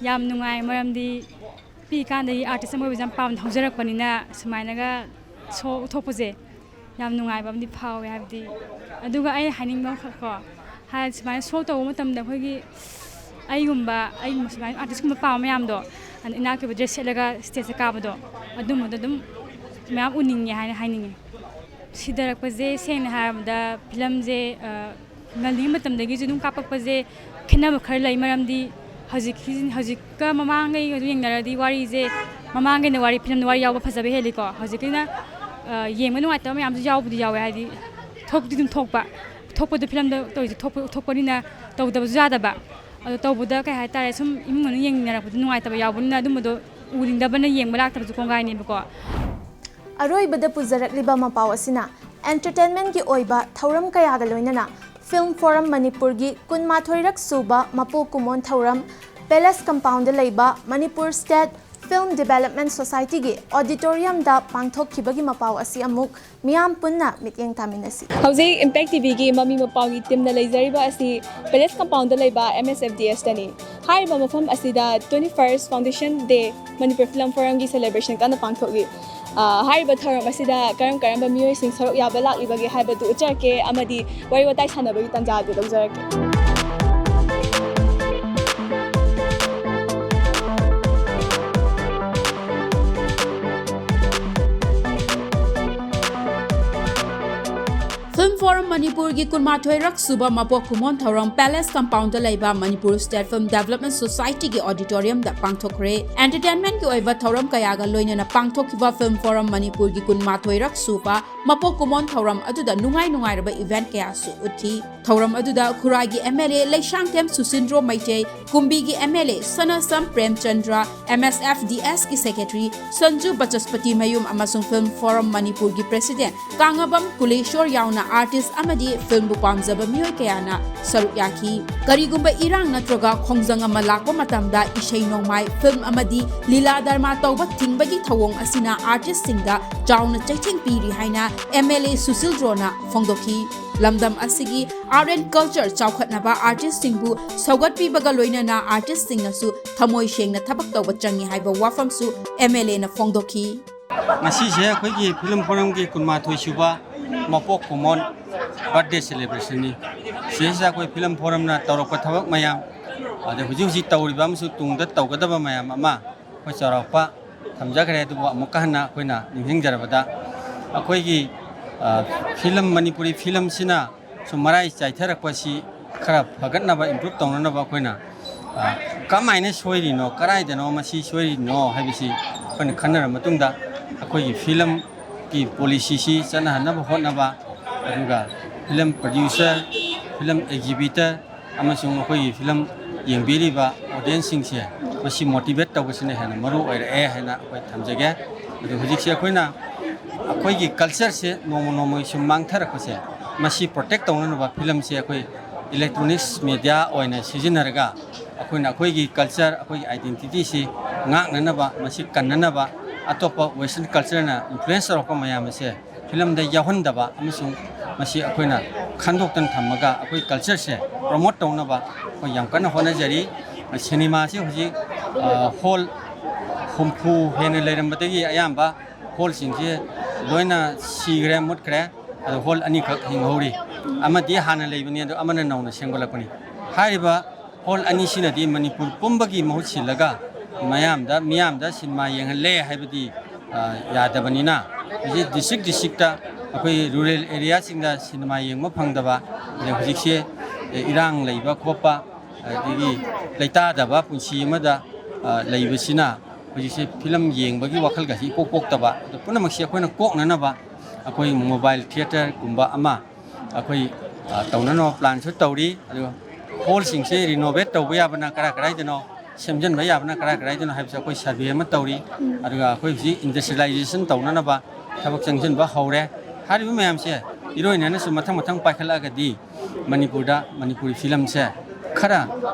ꯌꯥꯝ ꯅꯨꯡꯉꯥꯏ, ꯃꯔꯝꯗꯤ ꯄꯤꯛꯏꯀꯥꯟꯗꯒꯤ ꯑꯥꯔꯇꯤꯁ ꯑꯃ ꯑꯣꯏꯕꯁꯦ ꯌꯥꯝ ꯄꯥꯝꯅ ꯍꯧꯖꯔꯛꯄꯅꯤꯅ ꯁꯨꯃꯥꯏꯅꯒ ꯁꯣ ꯎꯠꯊꯣꯛꯄꯁꯦ ꯌꯥꯝ ꯅꯨꯡꯉꯥꯏꯕ ꯑꯃꯗꯤ ꯐꯥꯎꯋꯦ꯫ ꯍꯥꯏꯕꯗꯤ, ꯑꯗꯨꯒ ꯑꯩ ꯍꯥꯏꯅꯤꯡꯕ ꯑꯃꯈꯛꯀꯣ, ꯍꯥꯏ-, ꯁꯨꯃꯥꯏꯅ ꯁꯣ ꯇꯧꯕ ꯃꯇꯝꯗ ꯑꯩꯈꯣꯏꯒꯤ ꯑꯩꯒꯨꯝꯕ, ꯑꯩꯒꯨꯝꯕ ꯁꯨꯃꯥꯏꯅ ꯑꯥꯔꯇꯤꯁꯀꯨꯝꯕ ꯄꯥꯝꯕ ꯃꯌꯥꯝꯗꯣ, ꯑꯗ ꯏꯅꯥꯛꯀꯤ ꯑꯣꯏꯕ ꯗ꯭ꯔꯦꯁ ꯁꯦꯠꯂꯒ ꯁ꯭ꯇꯦꯖꯇ ꯀꯥꯕꯗꯣ, ꯑꯗꯨꯝꯕꯗꯣ ꯑꯗꯨꯝ ꯃꯌꯥꯝ ꯎꯅꯤꯡꯉꯦ ꯍꯥꯏꯅ ꯍꯥꯏꯅꯤꯡꯉꯦ꯫ ꯁꯤꯊꯔꯛꯄꯁꯦ ꯁꯦꯡꯅ ꯍꯥꯏꯔꯕꯗ ꯐꯤꯂꯝꯁꯦ, ꯑ, ꯉꯜꯂꯤꯉꯩ ꯃꯇꯝꯗꯒꯤꯁꯨ ꯑꯗꯨꯝ ꯀꯥꯞꯄꯛꯄꯁꯦ ꯈꯦꯠꯅꯕ ꯈꯔ ꯂꯩ꯫ ꯃꯔꯝꯗꯤ ꯍꯧꯖꯤꯛꯀꯤ, ꯍꯧꯖꯤꯛꯀ ꯃꯃꯥꯡꯉꯩꯒ ꯌꯦꯡꯅꯔꯗꯤ ꯋꯥꯔꯤꯁꯦ, ꯃꯃꯥꯡꯒꯤꯅ ꯋꯥꯔꯤ, ꯐꯤꯂꯝꯗ ꯋꯥꯔꯤ ꯌꯥꯎꯕ ꯐꯖꯕ ꯍꯦꯜꯂꯤꯀꯣ꯫ ꯍꯧꯖꯤꯛꯀꯤꯅ, ꯑ, ꯌꯦꯡꯕ ꯅꯨꯡꯉꯥꯏꯇꯕ ꯃꯌꯥꯝꯁꯨ ꯌꯥꯎꯕꯨꯗꯤ ꯌꯥꯎꯋꯦ, ꯍꯥꯏꯗꯤ ꯊꯣꯛꯇꯤ ꯑꯗꯨꯝ ꯊꯣꯛꯄ꯫ ꯊꯣꯛꯄꯗꯣ ꯐꯤꯂꯝꯗ ꯇꯧꯔꯤꯁꯦ ꯊꯣꯛꯄ ꯊꯣꯛꯄꯅꯤꯅ ꯇꯧꯗꯕꯁꯨ ꯌꯥꯗꯕ꯫ ꯑꯗꯣ ꯇꯧꯕꯗ ꯀꯩ ꯍꯥꯏꯇꯥꯔꯦ, ꯁꯨꯝ ꯏꯃꯨꯡ ꯃꯅꯨꯡ ꯌꯦꯡꯃꯤꯟꯅꯔꯛꯄꯗ ꯅꯨꯡꯉꯥꯏꯇꯕ ꯌꯥꯎꯕꯅꯤꯅ ꯑꯗꯨꯝꯕꯗꯣ ꯎꯅꯤꯡꯗꯕꯅ ꯌꯦꯡꯕ ꯂꯥꯛꯇꯕꯁꯨ ꯀꯣꯡꯒꯥꯏꯅꯦꯕꯀꯣ꯫ ꯑꯔꯣꯏꯕꯗ ꯄꯨꯖꯔꯛꯂꯤꯕ ꯃꯄꯥꯎ ꯑꯁꯤꯅ entertainment ꯀꯤ ꯑꯣꯏꯕ ꯊꯧꯔꯝ ꯀꯌꯥꯒ ꯂꯣꯏꯅꯅ Film Forum ꯃꯅꯤꯄꯨꯔꯒꯤ ꯀꯨꯟꯃꯥꯊꯣꯏꯔꯛ ꯁꯨꯕ ꯃꯄꯣꯛ ꯀꯨꯝꯑꯣꯟ ꯊꯧꯔꯝ Palace Compound ꯗ ꯂꯩꯕ Manipur State Film Development Society ꯒꯤ auditorium ꯗ ꯄꯥꯡꯊꯣꯛꯈꯤꯕꯒꯤ ꯃꯄꯥꯎ ꯑꯁꯤ ꯑꯃꯨꯛ ꯃꯤꯌꯥꯝ ꯄꯨꯟꯅ ꯃꯤꯠꯌꯦꯡ ꯇꯥꯃꯤꯟꯅꯁꯤ꯫ ꯍꯧꯖꯤꯛ Impact T V ꯒꯤ ꯃꯃꯤ ꯃꯄꯥꯎꯒꯤ team ꯅ ꯂꯩꯖꯔꯤꯕ ꯑꯁꯤ Palace Compound ꯗ ꯂꯩꯕ M S F D S ꯇꯅꯤ꯫ ꯍꯥꯏꯔꯤꯕ ꯃꯐꯝ ꯑꯁꯤꯗ twenty first Foundation Day Manipur Film Forum ꯒꯤ celebration ꯀꯟꯅ ꯄꯥꯡꯊꯣꯛꯂꯤ꯫ ꯑ, ꯍꯥꯏꯔꯤꯕ ꯊꯧꯔꯝ ꯑꯁꯤꯗ ꯀꯔꯝ ꯀꯔꯝꯕ ꯃꯤꯑꯣꯏꯁꯤꯡ ꯁꯔꯨꯛ ꯌꯥꯕ ꯂꯥꯛꯂꯤꯕꯒꯦ ꯍꯥꯏꯕꯗꯨ ꯎꯠꯆꯔꯛꯀꯦ ꯑꯃꯗꯤ ꯋꯥꯔꯤ ꯋꯥꯇꯥꯏ ꯁꯥꯟꯅꯕꯒꯤ ꯇꯥꯟꯖꯥ ꯑꯗꯨ ꯂꯧꯖꯔꯛꯀꯦ꯫ Film Forum ꯃꯅꯤꯄꯨꯔꯒꯤ ꯀꯨꯟꯃꯥꯊꯣꯏꯔꯛ ꯁꯨꯕ ꯃꯄꯣꯛ ꯀꯨꯝꯑꯣꯟ ꯊꯧꯔꯝ Palace Compound ꯗ ꯂꯩꯕ Manipur State Film Development Society ꯒꯤ auditorium ꯗ ꯄꯥꯡꯊꯣꯛꯈ꯭ꯔꯦ꯫ Entertainment ꯀꯤ ꯑꯣꯏꯕ ꯊꯧꯔꯝ ꯀꯌꯥꯒ ꯂꯣꯏꯅꯅ ꯄꯥꯡꯊꯣꯛꯈꯤꯕ Film Forum ꯃꯅꯤꯄꯨꯔꯒꯤ ꯀꯨꯟꯃꯥꯊꯣꯏꯔꯛ ꯁꯨꯕ ꯃꯄꯣꯛ ꯀꯨꯝꯑꯣꯟ ꯊꯧꯔꯝ ꯑꯗꯨꯗ ꯅꯨꯡꯉꯥꯏ ꯅꯨꯡꯉꯥꯏꯔꯕ event ꯀꯌꯥꯁꯨ ꯎꯠꯈꯤ꯫ ꯊꯧꯔꯝ ꯑꯗꯨꯗ ꯈꯨꯔꯥꯏꯒꯤ M L A Leishangthem ꯁꯨꯁꯤꯟꯗ꯭ꯔꯣ Meitei, ꯀꯨꯝꯕꯤꯒꯤ M L A ꯁꯅꯥꯁꯝ Premchandra, M S F D S ꯀꯤ secretary ꯁꯟꯖꯨ ꯕꯆꯁꯄꯇꯤꯃꯌꯨꯝ ꯑꯃꯁꯨꯡ Film Forum ꯃꯅꯤꯄꯨꯔꯒꯤ president ꯀꯥꯉꯕꯝ ꯀꯨꯂꯦꯁꯣꯔ ꯌꯥꯎꯅ artist ꯑꯃꯗꯤ film ꯕꯨ ꯄꯥꯝꯖꯕ ꯃꯤꯑꯣꯏ ꯀꯌꯥꯅ ꯁꯔꯨꯛ ꯌꯥꯈꯤ꯫ ꯀꯔꯤꯒꯨꯝꯕ ꯏꯔꯥꯡ ꯅꯠꯇ꯭ꯔꯒ ꯈꯣꯡꯖꯪ ꯑꯃ ꯂꯥꯛꯄ ꯃꯇꯝꯗ ꯏꯁꯩ ꯅꯣꯡꯃꯥꯏ, film ꯑꯃꯗꯤ ꯂꯤꯂꯥ ꯗꯔꯃꯥ ꯇꯧꯕ ꯊꯤꯡꯕꯒꯤ ꯊꯧꯑꯣꯡ ꯑꯁꯤꯅ artist ꯁꯤꯡꯗ ꯆꯥꯎꯅ ꯆꯩꯊꯦꯡ ꯄꯤꯔꯤ ꯍꯥꯏꯅ M L A ꯁꯨꯁꯤꯜꯗ꯭ꯔꯣꯅ ꯐꯣꯡꯗꯣꯛꯈꯤ꯫ ꯂꯝꯗꯝ ꯑꯁꯤꯒꯤ art and culture ꯆꯥꯎꯈꯠꯅꯕ artist ꯁꯤꯡꯕꯨ ꯁꯧꯒꯠꯄꯤꯕꯒ ꯂꯣꯏꯅꯅ artist ꯁꯤꯡꯅꯁꯨ ꯊꯃꯣꯏ ꯁꯦꯡꯅ ꯊꯕꯛ ꯇꯧꯕ ꯆꯪꯏ ꯍꯥꯏꯕ ꯋꯥꯐꯝꯁꯨ M L A ꯅ ꯐꯣꯡꯗꯣꯛꯈꯤ꯫ ꯉꯁꯤꯁꯦ ꯑꯩꯈꯣꯏꯒꯤ Film Forum ꯒꯤ ꯀꯨꯟꯃꯥꯊꯣꯏ ꯁꯨꯕ ꯃꯄꯣꯛ ꯀꯨꯝꯑꯣꯟ birthday celebration ꯅꯤ꯫ ꯁꯤꯗꯩꯁꯤꯗ ꯑꯩꯈꯣꯏ Film Forum ꯅ ꯇꯧꯔꯛꯄ ꯊꯕꯛ ꯃꯌꯥꯝ, ꯑꯗꯩ ꯍꯧꯖꯤꯛ ꯍꯧꯖꯤꯛ ꯇꯧꯔꯤꯕ ꯑꯃꯁꯨꯡ ꯇꯨꯡꯗ ꯇꯧꯒꯗꯕ ꯃꯌꯥꯝ ꯑꯃ ꯑꯩꯈꯣꯏ ꯆꯥꯎꯔꯥꯛꯄ ꯊꯝꯖꯈ꯭ꯔꯦ꯫ ꯑꯗꯨꯕꯨ ꯑꯃꯨꯛꯀ ꯍꯟꯅ ꯑꯩꯈꯣꯏꯅ ꯅꯤꯡꯁꯤꯡꯖꯔꯕꯗ, ꯑꯩꯈꯣꯏꯒꯤ, ꯑ, film, ꯃꯅꯤꯄꯨꯔꯤ film ꯁꯤꯅ ꯁꯨꯝ ꯃꯔꯥꯏ ꯆꯥꯏꯊꯔꯛꯄꯁꯤ ꯈꯔ ꯐꯒꯠꯅꯕ, improve ꯇꯧꯅꯅꯕ ꯑꯩꯈꯣꯏꯅ, ꯑ, ꯀꯃꯥꯏꯅ ꯁꯣꯏꯔꯤꯅꯣ, ꯀꯗꯥꯏꯗꯅꯣ ꯃꯁꯤ ꯁꯣꯏꯔꯤꯅꯣ ꯍꯥꯏꯕꯁꯤ ꯑꯩꯈꯣꯏꯅ ꯈꯟꯅꯔꯕ ꯃꯇꯨꯡꯗ, ꯑꯩꯈꯣꯏꯒꯤ film ꯒꯤ policy ꯁꯤ ꯆꯠꯅꯍꯟꯅꯕ ꯍꯣꯠꯅꯕ, ꯑꯗꯨꯒ ꯐꯤꯂꯝ ꯄ꯭ꯔꯗ꯭ꯌꯨꯁꯔ, ꯐꯤꯂꯝ ꯑꯦꯛꯖꯤꯕꯤꯇꯔ ꯑꯃꯁꯨꯡ ꯑꯩꯈꯣꯏꯒꯤ ꯐꯤꯂꯝ ꯌꯦꯡꯕꯤꯔꯤꯕ ꯑꯣꯗꯤꯌꯦꯟꯁꯁꯤꯡꯁꯦ ꯃꯁꯤ ꯃꯣꯇꯤꯚꯦꯠ ꯇꯧꯕꯁꯤꯅ ꯍꯦꯟꯅ ꯃꯔꯨ ꯑꯣꯏꯔꯛꯑꯦ ꯍꯥꯏꯅ ꯑꯩꯈꯣꯏ ꯊꯝꯖꯒꯦ꯫ ꯑꯗꯨ ꯍꯧꯖꯤꯛꯁꯦ ꯑꯩꯈꯣꯏꯅ ꯑꯩꯈꯣꯏꯒꯤ ꯀꯜꯆꯔꯁꯦ ꯅꯣꯡꯃ ꯅꯣꯡꯃꯒꯤ ꯁꯨꯝ ꯃꯥꯡꯊꯔꯛꯄꯁꯦ ꯃꯁꯤ ꯄ꯭ꯔꯣꯇꯦꯛ ꯇꯧꯅꯅꯕ ꯐꯤꯂꯝꯁꯦ ꯑꯩꯈꯣꯏ ꯏꯂꯦꯛꯇ꯭ꯔꯣꯅꯤꯛꯁ ꯃꯦꯗꯤꯌꯥ ꯑꯣꯏꯅ ꯁꯤꯖꯤꯟꯅꯔꯒ ꯑꯩꯈꯣꯏꯅ ꯑꯩꯈꯣꯏꯒꯤ ꯀꯜꯆꯔ, ꯑꯩꯈꯣꯏꯒꯤ ꯑꯥꯏꯗꯦꯟꯇꯤꯇꯤꯁꯤ ꯉꯥꯛꯅꯅꯕ, ꯃꯁꯤ ꯀꯟꯅꯅꯕ, ꯑꯇꯣꯞꯄ ꯋꯦꯁꯇ꯭ꯔꯟ ꯀꯜꯆꯔꯅ ꯏꯟꯐ꯭ꯂꯨꯌꯦꯟꯁ ꯇꯧꯔꯛꯄ ꯃꯌꯥꯝ ꯑꯁꯦ ꯐꯤꯂꯝꯗ ꯌꯥꯎꯍꯟꯗꯕ ꯑꯃꯁꯨꯡ ꯃꯁꯤ ꯑꯩꯈꯣꯏꯅ ꯈꯟꯗꯣꯛꯇꯅ ꯊꯝꯃꯒ ꯑꯩꯈꯣꯏ ꯀꯜꯆꯔꯁꯦ ꯄ꯭ꯔꯣꯃꯣꯠ ꯇꯧꯅꯕ ꯑꯩꯈꯣꯏ ꯌꯥꯝ ꯀꯟꯅ ꯍꯣꯠꯅꯖꯔꯤ꯫ ꯁꯤꯅꯦꯃꯥꯁꯤ ꯍꯧꯖꯤꯛ, ꯑ, ꯍꯣꯜ ꯍꯨꯝꯐꯨ ꯍꯦꯟꯅ ꯂꯩꯔꯝꯕꯗꯒꯤ ꯑꯌꯥꯝꯕ ꯍꯣꯜꯁꯤꯡꯁꯦ ꯂꯣꯏꯅ ꯁꯤꯈ꯭ꯔꯦ, ꯃꯨꯠꯈ꯭ꯔꯦ꯫ ꯑꯗꯣ ꯍꯣꯜ ꯑꯅꯤꯈꯛ ꯍꯤꯡꯍꯧꯔꯤ꯫ ꯑꯃꯗꯤ ꯍꯥꯟꯅ ꯂꯩꯕꯅꯤ, ꯑꯗꯣ ꯑꯃꯅ ꯅꯧꯅ ꯁꯦꯝꯒꯠꯂꯛꯄꯅꯤ꯫ ꯍꯥꯏꯔꯤꯕ ꯍꯣꯜ ꯑꯅꯤꯁꯤꯅꯗꯤ ꯃꯅꯤꯄꯨꯔ ꯄꯨꯝꯕꯒꯤ ꯃꯍꯨꯠ ꯁꯤꯜꯂꯒ ꯃꯌꯥꯝꯗ, ꯃꯤꯌꯥꯝꯗ ꯁꯤꯅꯦꯃꯥ ꯌꯦꯡꯍꯜꯂꯦ ꯍꯥꯏꯕꯗꯤ, ꯑ, ꯌꯥꯗꯕꯅꯤꯅ, ꯍꯧꯖꯤꯛ ꯗꯤꯁꯇ꯭ꯔꯤꯛ ꯗꯤꯁꯇ꯭ꯔꯤꯛꯇ ꯑꯩꯈꯣꯏ ꯔꯨꯔꯦꯜ ꯑꯦꯔꯤꯌꯥꯁꯤꯡꯗ ꯁꯤꯅꯦꯃꯥ ꯌꯦꯡꯕ ꯐꯪꯗꯕ, ꯑꯗꯩ ꯍꯧꯖꯤꯛꯁꯦ, ꯑꯦ, ꯏꯔꯥꯡ ꯂꯩꯕ ꯈꯣꯠꯄ, ꯑꯗꯒꯤ ꯂꯩꯇꯥꯗꯕ ꯄꯨꯟꯁꯤ ꯑꯃꯗ, ꯑ, ꯂꯩꯕꯁꯤꯅ ꯍꯧꯖꯤꯛꯁꯦ ꯐꯤꯂꯝ ꯌꯦꯡꯕꯒꯤ ꯋꯥꯈꯜꯒꯁꯤ ꯏꯄꯣꯛ ꯄꯣꯛꯇꯕ꯫ ꯑꯗꯨ ꯄꯨꯝꯅꯃꯛꯁꯤ ꯑꯩꯈꯣꯏꯅ ꯀꯣꯛꯅꯅꯕ ꯑꯩꯈꯣꯏ ꯃꯣꯕꯥꯏꯜ ꯊꯤꯌꯦꯇꯔꯒꯨꯝꯕ ꯑꯃ ꯑꯩꯈꯣꯏ, ꯑ, ꯇꯧꯅꯅꯕ ꯄ꯭ꯂꯥꯟꯁꯨ ꯇꯧꯔꯤ꯫ ꯑꯗꯨꯒ ꯍꯣꯜꯁꯤꯡꯁꯦ ꯔꯤꯅꯣꯚꯦꯠ ꯇꯧꯕ ꯌꯥꯕꯅ ꯀꯔꯥꯏ ꯀꯔꯥꯏꯗꯅꯣ, ꯁꯦꯝꯖꯤꯟꯕ ꯌꯥꯕꯅ ꯀꯔꯥꯏ ꯀꯔꯥꯏꯗꯅꯣ ꯍꯥꯏꯕꯁꯦ ꯑꯩꯈꯣꯏ ꯁꯔꯚꯦ ꯑꯃ ꯇꯧꯔꯤ꯫ ꯑꯗꯨꯒ ꯑꯩꯈꯣꯏ ꯍꯧꯖꯤꯛ ꯏꯟꯗꯁꯇ꯭ꯔꯤꯌꯦꯂꯥꯏꯖꯦꯁꯟ ꯇꯧꯅꯅꯕ ꯊꯕꯛ ꯆꯪꯁꯤꯟꯕ ꯍꯧꯔꯦ꯫ ꯍꯥꯏꯔꯤꯕ ꯃꯌꯥꯝꯁꯦ ꯏꯔꯣꯏꯅꯅꯁꯨ ꯃꯊꯪ ꯃꯊꯪ ꯄꯥꯏꯈꯠꯂꯛꯑꯒꯗꯤ ꯃꯅꯤꯄꯨꯔꯗ ꯃꯅꯤꯄꯨꯔꯤ ꯐꯤꯂꯝꯁꯦ ꯈꯔ,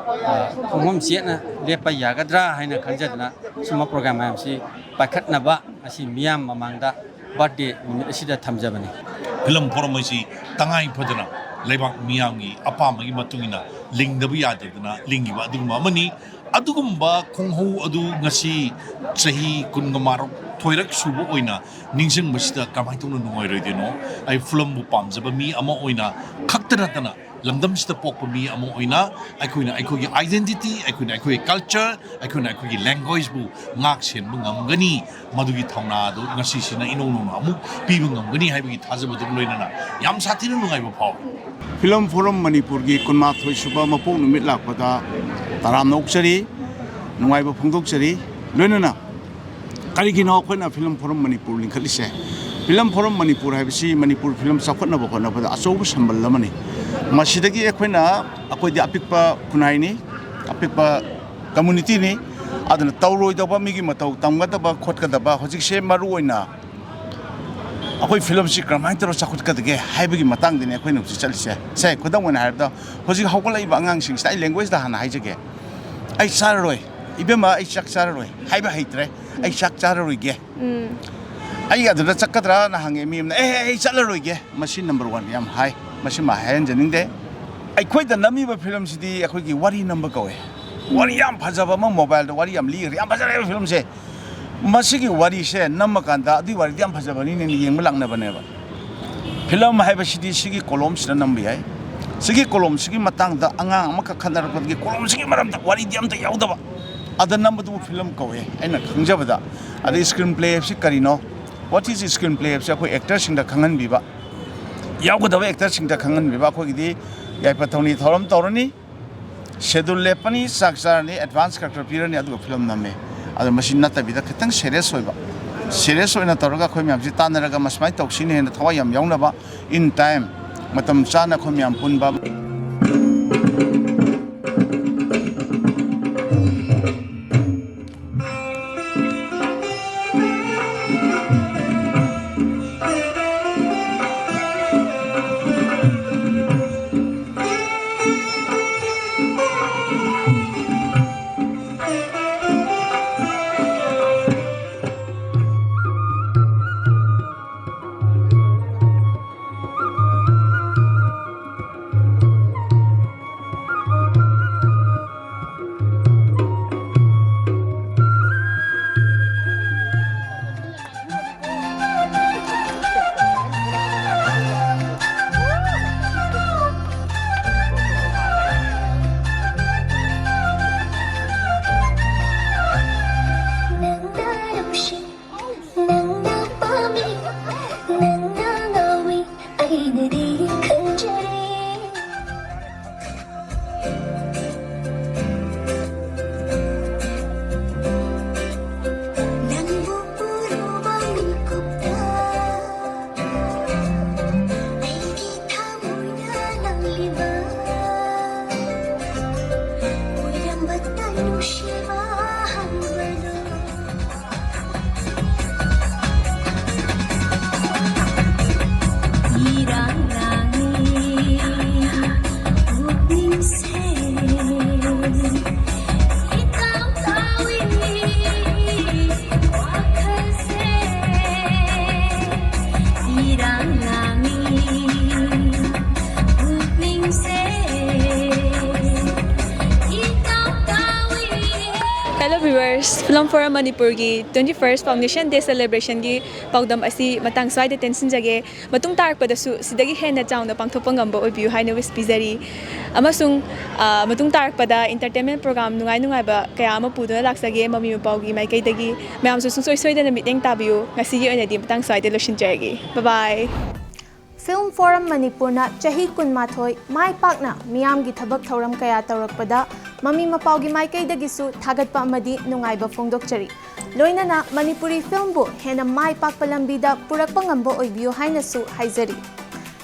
ꯑ, ꯈꯣꯡꯐꯝ ꯆꯦꯠꯅ ꯂꯦꯞꯄ ꯌꯥꯒꯗ꯭ꯔꯥ ꯍꯥꯏꯅ ꯈꯟꯖꯗꯨꯅ ꯁꯨꯝꯕ ꯄ꯭ꯔꯣꯒ꯭ꯔꯥꯝ ꯃꯌꯥꯝꯁꯤ ꯄꯥꯏꯈꯠꯅꯕ ꯉꯁꯤ ꯃꯤꯌꯥꯝ ꯃꯃꯥꯡꯗ ꯕꯥꯔꯠꯗꯦ ꯅꯨꯃꯤꯠ ꯑꯁꯤꯗ ꯊꯝꯖꯕꯅꯤ꯫ ꯐꯤꯂꯝ ꯐꯣꯔꯝ ꯑꯁꯤ ꯇꯉꯥꯏ ꯐꯗꯅ ꯂꯩꯕꯥꯛ ꯃꯤꯌꯥꯝꯒꯤ ꯑꯄꯥꯝꯕꯒꯤ ꯃꯇꯨꯡ ꯏꯟꯅ ꯂꯤꯡꯗꯕ ꯌꯥꯗꯗꯅ ꯂꯤꯡꯈꯤꯕ ꯑꯗꯨꯒꯨꯝꯕ ꯑꯃꯅꯤ꯫ ꯑꯗꯨꯒꯨꯝꯕ ꯈꯣꯡꯍꯧ ꯑꯗꯨ ꯉꯁꯤ ꯆꯍꯤ ꯀꯨꯟꯒ ꯃꯥꯊꯣꯏꯔꯛ ꯁꯨꯕ ꯑꯣꯏꯅ ꯅꯤꯡꯁꯤꯡꯕꯁꯤꯗ ꯀꯃꯥꯏꯅ ꯇꯧꯅ ꯅꯨꯡꯉꯥꯏꯔꯣꯏꯗꯣꯏꯅꯣ? ꯑꯩ ꯐꯤꯂꯝꯕꯨ ꯄꯥꯝꯖꯕ ꯃꯤ ꯑꯃ ꯑꯣꯏꯅ ꯈꯛꯇ ꯅꯠꯇꯅ ꯂꯝꯗꯝꯁꯤꯗ ꯄꯣꯛꯄ ꯃꯤ ꯑꯃ ꯑꯣꯏꯅ ꯑꯩꯈꯣꯏꯅ ꯑꯩꯈꯣꯏꯒꯤ identity, ꯑꯩꯈꯣꯏꯅ ꯑꯩꯈꯣꯏꯒꯤ culture, ꯑꯩꯈꯣꯏꯅ ꯑꯩꯈꯣꯏꯒꯤ languageетꯕꯨ ꯉꯥꯛ ꯁꯦꯟꯕ ꯉꯝꯒꯅꯤ꯫ ꯃꯗꯨꯒꯤ ꯊꯧꯅꯥ ꯑꯗꯨ ꯉꯁꯤꯁꯤꯅ ꯏꯅꯧ ꯅꯧꯅ ꯑꯃꯨꯛ ꯄꯤꯕ ꯉꯝꯒꯅꯤ ꯍꯥꯏꯕꯒꯤ ꯊꯥꯖꯕꯗꯨꯒ ꯂꯣꯏꯅꯅ ꯌꯥꯝ ꯁꯥꯊꯤꯅ ꯅꯨꯡꯉꯥꯏꯕ ꯐꯥꯎꯏ꯫ ꯐꯤꯂꯝ ꯐꯣꯔꯝ ꯃꯅꯤꯄꯨꯔꯒꯤ ꯀꯨꯟꯃꯥꯊꯣꯏ ꯁꯨꯕ ꯃꯄꯣꯛ ꯅꯨꯃꯤꯠ ꯂꯥꯛꯄꯗ ꯇꯔꯥꯝꯅ ꯑꯣꯛꯆꯔꯤ, ꯅꯨꯡꯉꯥꯏꯕ ꯐꯣꯡꯗꯣꯛꯆꯔꯤ꯫ ꯂꯣꯏꯅꯅ ꯀꯔꯤꯒꯤꯅꯣ ꯑꯩꯈꯣꯏꯅ ꯐꯤꯂꯝ ꯐꯣꯔꯝ ꯃꯅꯤꯄꯨꯔ ꯂꯤꯡꯈꯠꯂꯤꯁꯦ? ꯐꯤꯂꯝ ꯐꯣꯔꯝ ꯃꯅꯤꯄꯨꯔ ꯍꯥꯏꯕꯁꯤ ꯃꯅꯤꯄꯨꯔ ꯐꯤꯂꯝ ꯆꯥꯎꯈꯠꯅꯕ ꯍꯣꯠꯅꯕꯗ ꯑꯆꯧꯕ ꯁꯝꯕꯜ ꯑꯃꯅꯤ꯫ ꯃꯁꯤꯗꯒꯤ ꯑꯩꯈꯣꯏꯅ, ꯑꯩꯈꯣꯏꯗꯤ ꯑꯄꯤꯛꯄ ꯈꯨꯟꯅꯥꯏꯅꯤ, ꯑꯄꯤꯛꯄ ꯀꯝꯃꯨꯅꯤꯇꯤꯅꯤ꯫ ꯑꯗꯨꯅ ꯇꯧꯔꯣꯏꯗꯕ, ꯃꯤꯒꯤ ꯃꯇꯧ ꯇꯝꯒꯗꯕ ꯈꯣꯠꯀꯗꯕ, ꯍꯧꯖꯤꯛꯁꯦ ꯃꯔꯨ ꯑꯣꯏꯅ ꯑꯩꯈꯣꯏ ꯐꯤꯂꯝꯁꯤ ꯀꯔꯝꯍꯥꯏꯅ ꯇꯧꯔ ꯆꯥꯎꯈꯠꯀꯗꯒꯦ ꯍꯥꯏꯕꯒꯤ ꯃꯇꯥꯡꯗꯅꯤ ꯑꯩꯈꯣꯏꯅ ꯍꯧꯖꯤꯛ ꯆꯠꯂꯤꯁꯦ꯫ ꯁꯦ, ꯈꯨꯗꯝ ꯑꯣꯏꯅ ꯍꯥꯏꯔꯕꯗ, ꯍꯧꯖꯤꯛ ꯍꯧꯒꯠꯂꯛꯏꯕ ꯑꯉꯥꯡꯁꯤꯡꯁꯤꯗ ꯑꯩ ꯂꯦꯡꯒ꯭ꯋꯦꯖꯇ ꯍꯥꯟꯅ ꯍꯥꯏꯖꯒꯦ꯫ "ꯑꯩ ꯆꯥꯔꯔꯣꯏ, ꯏꯕꯦꯝꯃ, ꯑꯩ ꯆꯥꯛ ꯆꯥꯔꯔꯣꯏ" ꯍꯥꯏꯕ ꯍꯩꯇ꯭ꯔꯦ꯫ "ꯑꯩ ꯆꯥꯛ ꯆꯥꯔꯔꯣꯏꯒꯦ"꯫ ꯎꯝ꯫ "ꯑꯩ ꯑꯗꯨꯗ ꯆꯠꯀꯗ꯭ꯔꯥꯅ ꯍꯪꯉꯦ ꯃꯤ ꯑꯃꯅ, "ꯑꯦ, ꯑꯩ ꯆꯠꯂꯔꯣꯏꯒꯦ"꯫ ꯃꯁꯤ ꯅꯝꯕꯔ ꯋꯥꯟ ꯌꯥꯝ ꯍꯥꯏ, ꯃꯁꯤ ꯃꯥ ꯍꯥꯏꯍꯟꯖꯅꯤꯡꯗꯦ꯫ ꯑꯩꯈꯣꯏꯗ ꯅꯝꯃꯤꯕ ꯐꯤꯂꯝꯁꯤꯗꯤ ꯑꯩꯈꯣꯏꯒꯤ ꯋꯥꯔꯤ ꯅꯝꯕ ꯀꯧꯋꯦ꯫ ꯋꯥꯔꯤ ꯌꯥꯝ ꯐꯖꯕ ꯑꯃ ꯃꯣꯕꯥꯏꯜꯗ ꯋꯥꯔꯤ ꯌꯥꯝ ꯂꯤꯈ꯭ꯔꯦ, ꯌꯥꯝ ꯐꯖꯔꯦꯕ ꯐꯤꯂꯝꯁꯦ꯫ ꯃꯁꯤꯒꯤ ꯋꯥꯔꯤꯁꯦ ꯅꯝꯃꯀꯥꯟꯗ ꯑꯗꯨꯒꯤ ꯋꯥꯔꯤꯗꯤ ꯌꯥꯝ ꯐꯖꯕꯅꯤꯅ ꯌꯦꯡꯕ ꯂꯥꯛꯅꯕꯅꯦꯕ꯫ ꯐꯤꯂꯝ ꯍꯥꯏꯕꯁꯤꯗꯤ ꯁꯤꯒꯤ ꯀꯣꯂꯣꯝꯁꯤꯗ ꯅꯝꯕ ꯌꯥꯏ, ꯁꯤꯒꯤ ꯀꯣꯂꯣꯝꯁꯤꯒꯤ ꯃꯇꯥꯡꯗ ꯑꯉꯥꯡ ꯑꯃꯈꯛ ꯈꯠꯅꯔꯛꯄꯗꯒꯤ ꯀꯣꯂꯣꯝꯁꯤꯒꯤ ꯃꯔꯝꯗ ꯋꯥꯔꯤꯗꯤ ꯑꯝꯇ ꯌꯥꯎꯗꯕ, ꯑꯗ ꯅꯝꯕꯗꯨꯕꯨ ꯐꯤꯂꯝ ꯀꯧꯋꯦ꯫ ꯑꯩꯅ ꯈꯪꯖꯕꯗ꯫ ꯑꯗꯩ ꯁ꯭ꯀ꯭ꯔꯤꯟ ꯄ꯭ꯂꯦ ꯍꯥꯏꯕꯁꯤ ꯀꯔꯤꯅꯣ? What is screen play ꯍꯥꯏꯕꯁꯤ ꯑꯩꯈꯣꯏ ꯑꯦꯛꯇꯔꯁꯤꯡꯗ ꯈꯪꯍꯟꯕꯤꯕ, ꯌꯥꯎꯒꯗꯕ ꯑꯦꯛꯇꯔꯁꯤꯡꯗ ꯈꯪꯍꯟꯕꯤꯕ꯫ ꯑꯩꯈꯣꯏꯒꯤꯗꯤ ꯌꯥꯏꯐ ꯊꯧꯅꯤ ꯊꯧꯔꯝ ꯇꯧꯔꯅꯤ, ꯁꯦꯗꯨꯜ ꯂꯦꯞꯄꯅꯤ, ꯆꯥꯛ ꯆꯥꯔꯅꯤ, ꯑꯦꯗꯚꯥꯟꯁ ꯈꯔ ꯈꯔ ꯄꯤꯔꯅꯤ, ꯑꯗꯨꯒ ꯐꯤꯂꯝ ꯅꯝꯃꯦ꯫ ꯑꯗꯣ ꯃꯁꯤ ꯅꯠꯇꯕꯤꯗ ꯈꯤꯇꯪ ꯁꯦꯔꯤꯌꯁ ꯑꯣꯏꯕ, ꯁꯦꯔꯤꯌꯁ ꯑꯣꯏꯅ ꯇꯧꯔꯒ ꯑꯩꯈꯣꯏ ꯃꯌꯥꯝꯁꯤ ꯇꯥꯟꯅꯔꯒ ꯃꯁꯨꯃꯥꯏꯅ ꯇꯧꯁꯤꯅ ꯍꯦꯟꯅ ꯊꯋꯥꯏ ꯌꯥꯝ ꯌꯥꯎꯅꯕ, in time, ꯃꯇꯝ ꯆꯥꯅ ꯑꯩꯈꯣꯏ ꯃꯌꯥꯝ ꯄꯨꯟꯕ꯫ ꯅꯨꯡꯁꯤꯕ ꯍꯪꯕꯗꯣ ꯏꯔꯥꯡ ꯂꯥꯡꯉꯤ ꯄꯨꯛꯅꯤꯡꯁꯦ ꯏꯇꯥꯎ ꯇꯥꯎꯏ ꯋꯥꯈꯜꯁꯦ ꯏꯔꯥꯡ ꯂꯥꯡꯉꯤ ꯄꯨꯛꯅꯤꯡꯁꯦ ꯏꯇꯥꯎ ꯇꯥꯎꯏ꯫ Hello viewers, Film Forum ꯃꯅꯤꯄꯨꯔꯒꯤ twenty first Foundation Day Celebrationꯒꯤ ꯄꯥꯎꯗꯝ ꯑꯁꯤ ꯃꯇꯥꯡ ꯁ꯭ꯋꯥꯏꯗ ꯇꯦꯟꯁꯤꯟꯖꯒꯦ꯫ ꯃꯇꯨꯡ ꯇꯥꯔꯛꯄꯗꯁꯨ ꯁꯤꯗꯒꯤ ꯍꯦꯟꯅ ꯆꯥꯎꯅ ꯄꯥꯡꯊꯣꯛꯄ ꯉꯝꯕ ꯑꯣꯏꯕꯤꯌꯨ ꯍꯥꯏꯅ wish ꯄꯤꯖꯔꯤ꯫ ꯑꯃꯁꯨꯡ, ꯑ, ꯃꯇꯨꯡ ꯇꯥꯔꯛꯄꯗ entertainment program ꯅꯨꯡꯉꯥꯏ ꯅꯨꯡꯉꯥꯏꯕ ꯀꯌꯥ ꯑꯃ ꯄꯨꯗꯨꯅ ꯂꯥꯛꯆꯒꯦ ꯃꯃꯤ ꯃꯄꯥꯎꯒꯤ ꯃꯥꯏꯀꯩꯗꯒꯤ꯫ ꯃꯌꯥꯝꯁꯨ ꯁꯨꯡꯁꯣꯏ ꯁꯣꯏꯗꯅ ꯃꯤꯠꯌꯦꯡ ꯇꯥꯕꯤꯌꯨ꯫ ꯉꯁꯤꯒꯤ ꯑꯣꯏꯅꯗꯤ ꯃꯇꯥꯡ ꯁ꯭ꯋꯥꯏꯗ ꯂꯣꯏꯁꯤꯟꯖꯔꯒꯦ꯫ Bye bye꯫ Film Forum ꯃꯅꯤꯄꯨꯔꯅ ꯆꯍꯤ ꯀꯨꯟꯃꯥꯊꯣꯏ ꯃꯥꯏ ꯄꯥꯛꯅ ꯃꯤꯌꯥꯝꯒꯤ ꯊꯕꯛ ꯊꯧꯔꯝ ꯀꯌꯥ ꯇꯧꯔꯛꯄꯗ ꯃꯃꯤ ꯃꯄꯥꯎꯒꯤ ꯃꯥꯏꯀꯩꯗꯒꯤꯁꯨ ꯊꯥꯒꯠꯄ ꯑꯃꯗꯤ ꯅꯨꯡꯉꯥꯏꯕ ꯐꯣꯡꯗꯣꯛꯆꯔꯤ꯫ ꯂꯣꯏꯅꯅ ꯃꯅꯤꯄꯨꯔꯤ filmꯕꯨ ꯍꯦꯟꯅ ꯃꯥꯏ ꯄꯥꯛꯄ ꯂꯝꯕꯤꯗ ꯄꯨꯔꯛꯄ ꯉꯝꯕ ꯑꯣꯏꯕꯤꯌꯨ ꯍꯥꯏꯅꯁꯨ ꯍꯥꯏꯖꯔꯤ꯫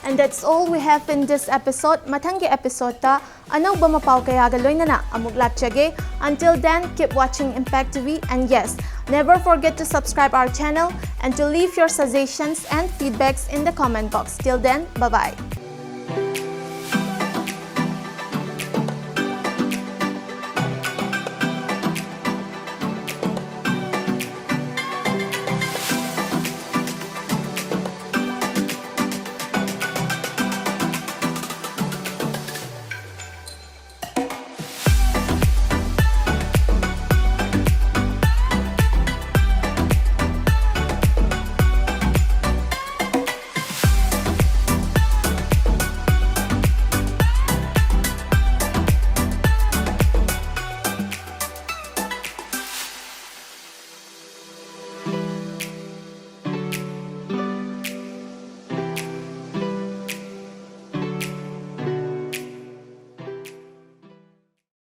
And that's all we have in this episode. ꯃꯊꯪꯒꯤ episodeꯇ ꯑꯅꯧꯕ ꯃꯄꯥꯎ ꯀꯌꯥꯒ ꯂꯣꯏꯅꯅ ꯑꯃꯨꯛ ꯂꯥꯛꯆꯒꯦ꯫ Until then, keep watching Impact T V and yes, never forget to subscribe our channel and to leave your suggestions and feedbacks in the comment box. Till then, bye bye.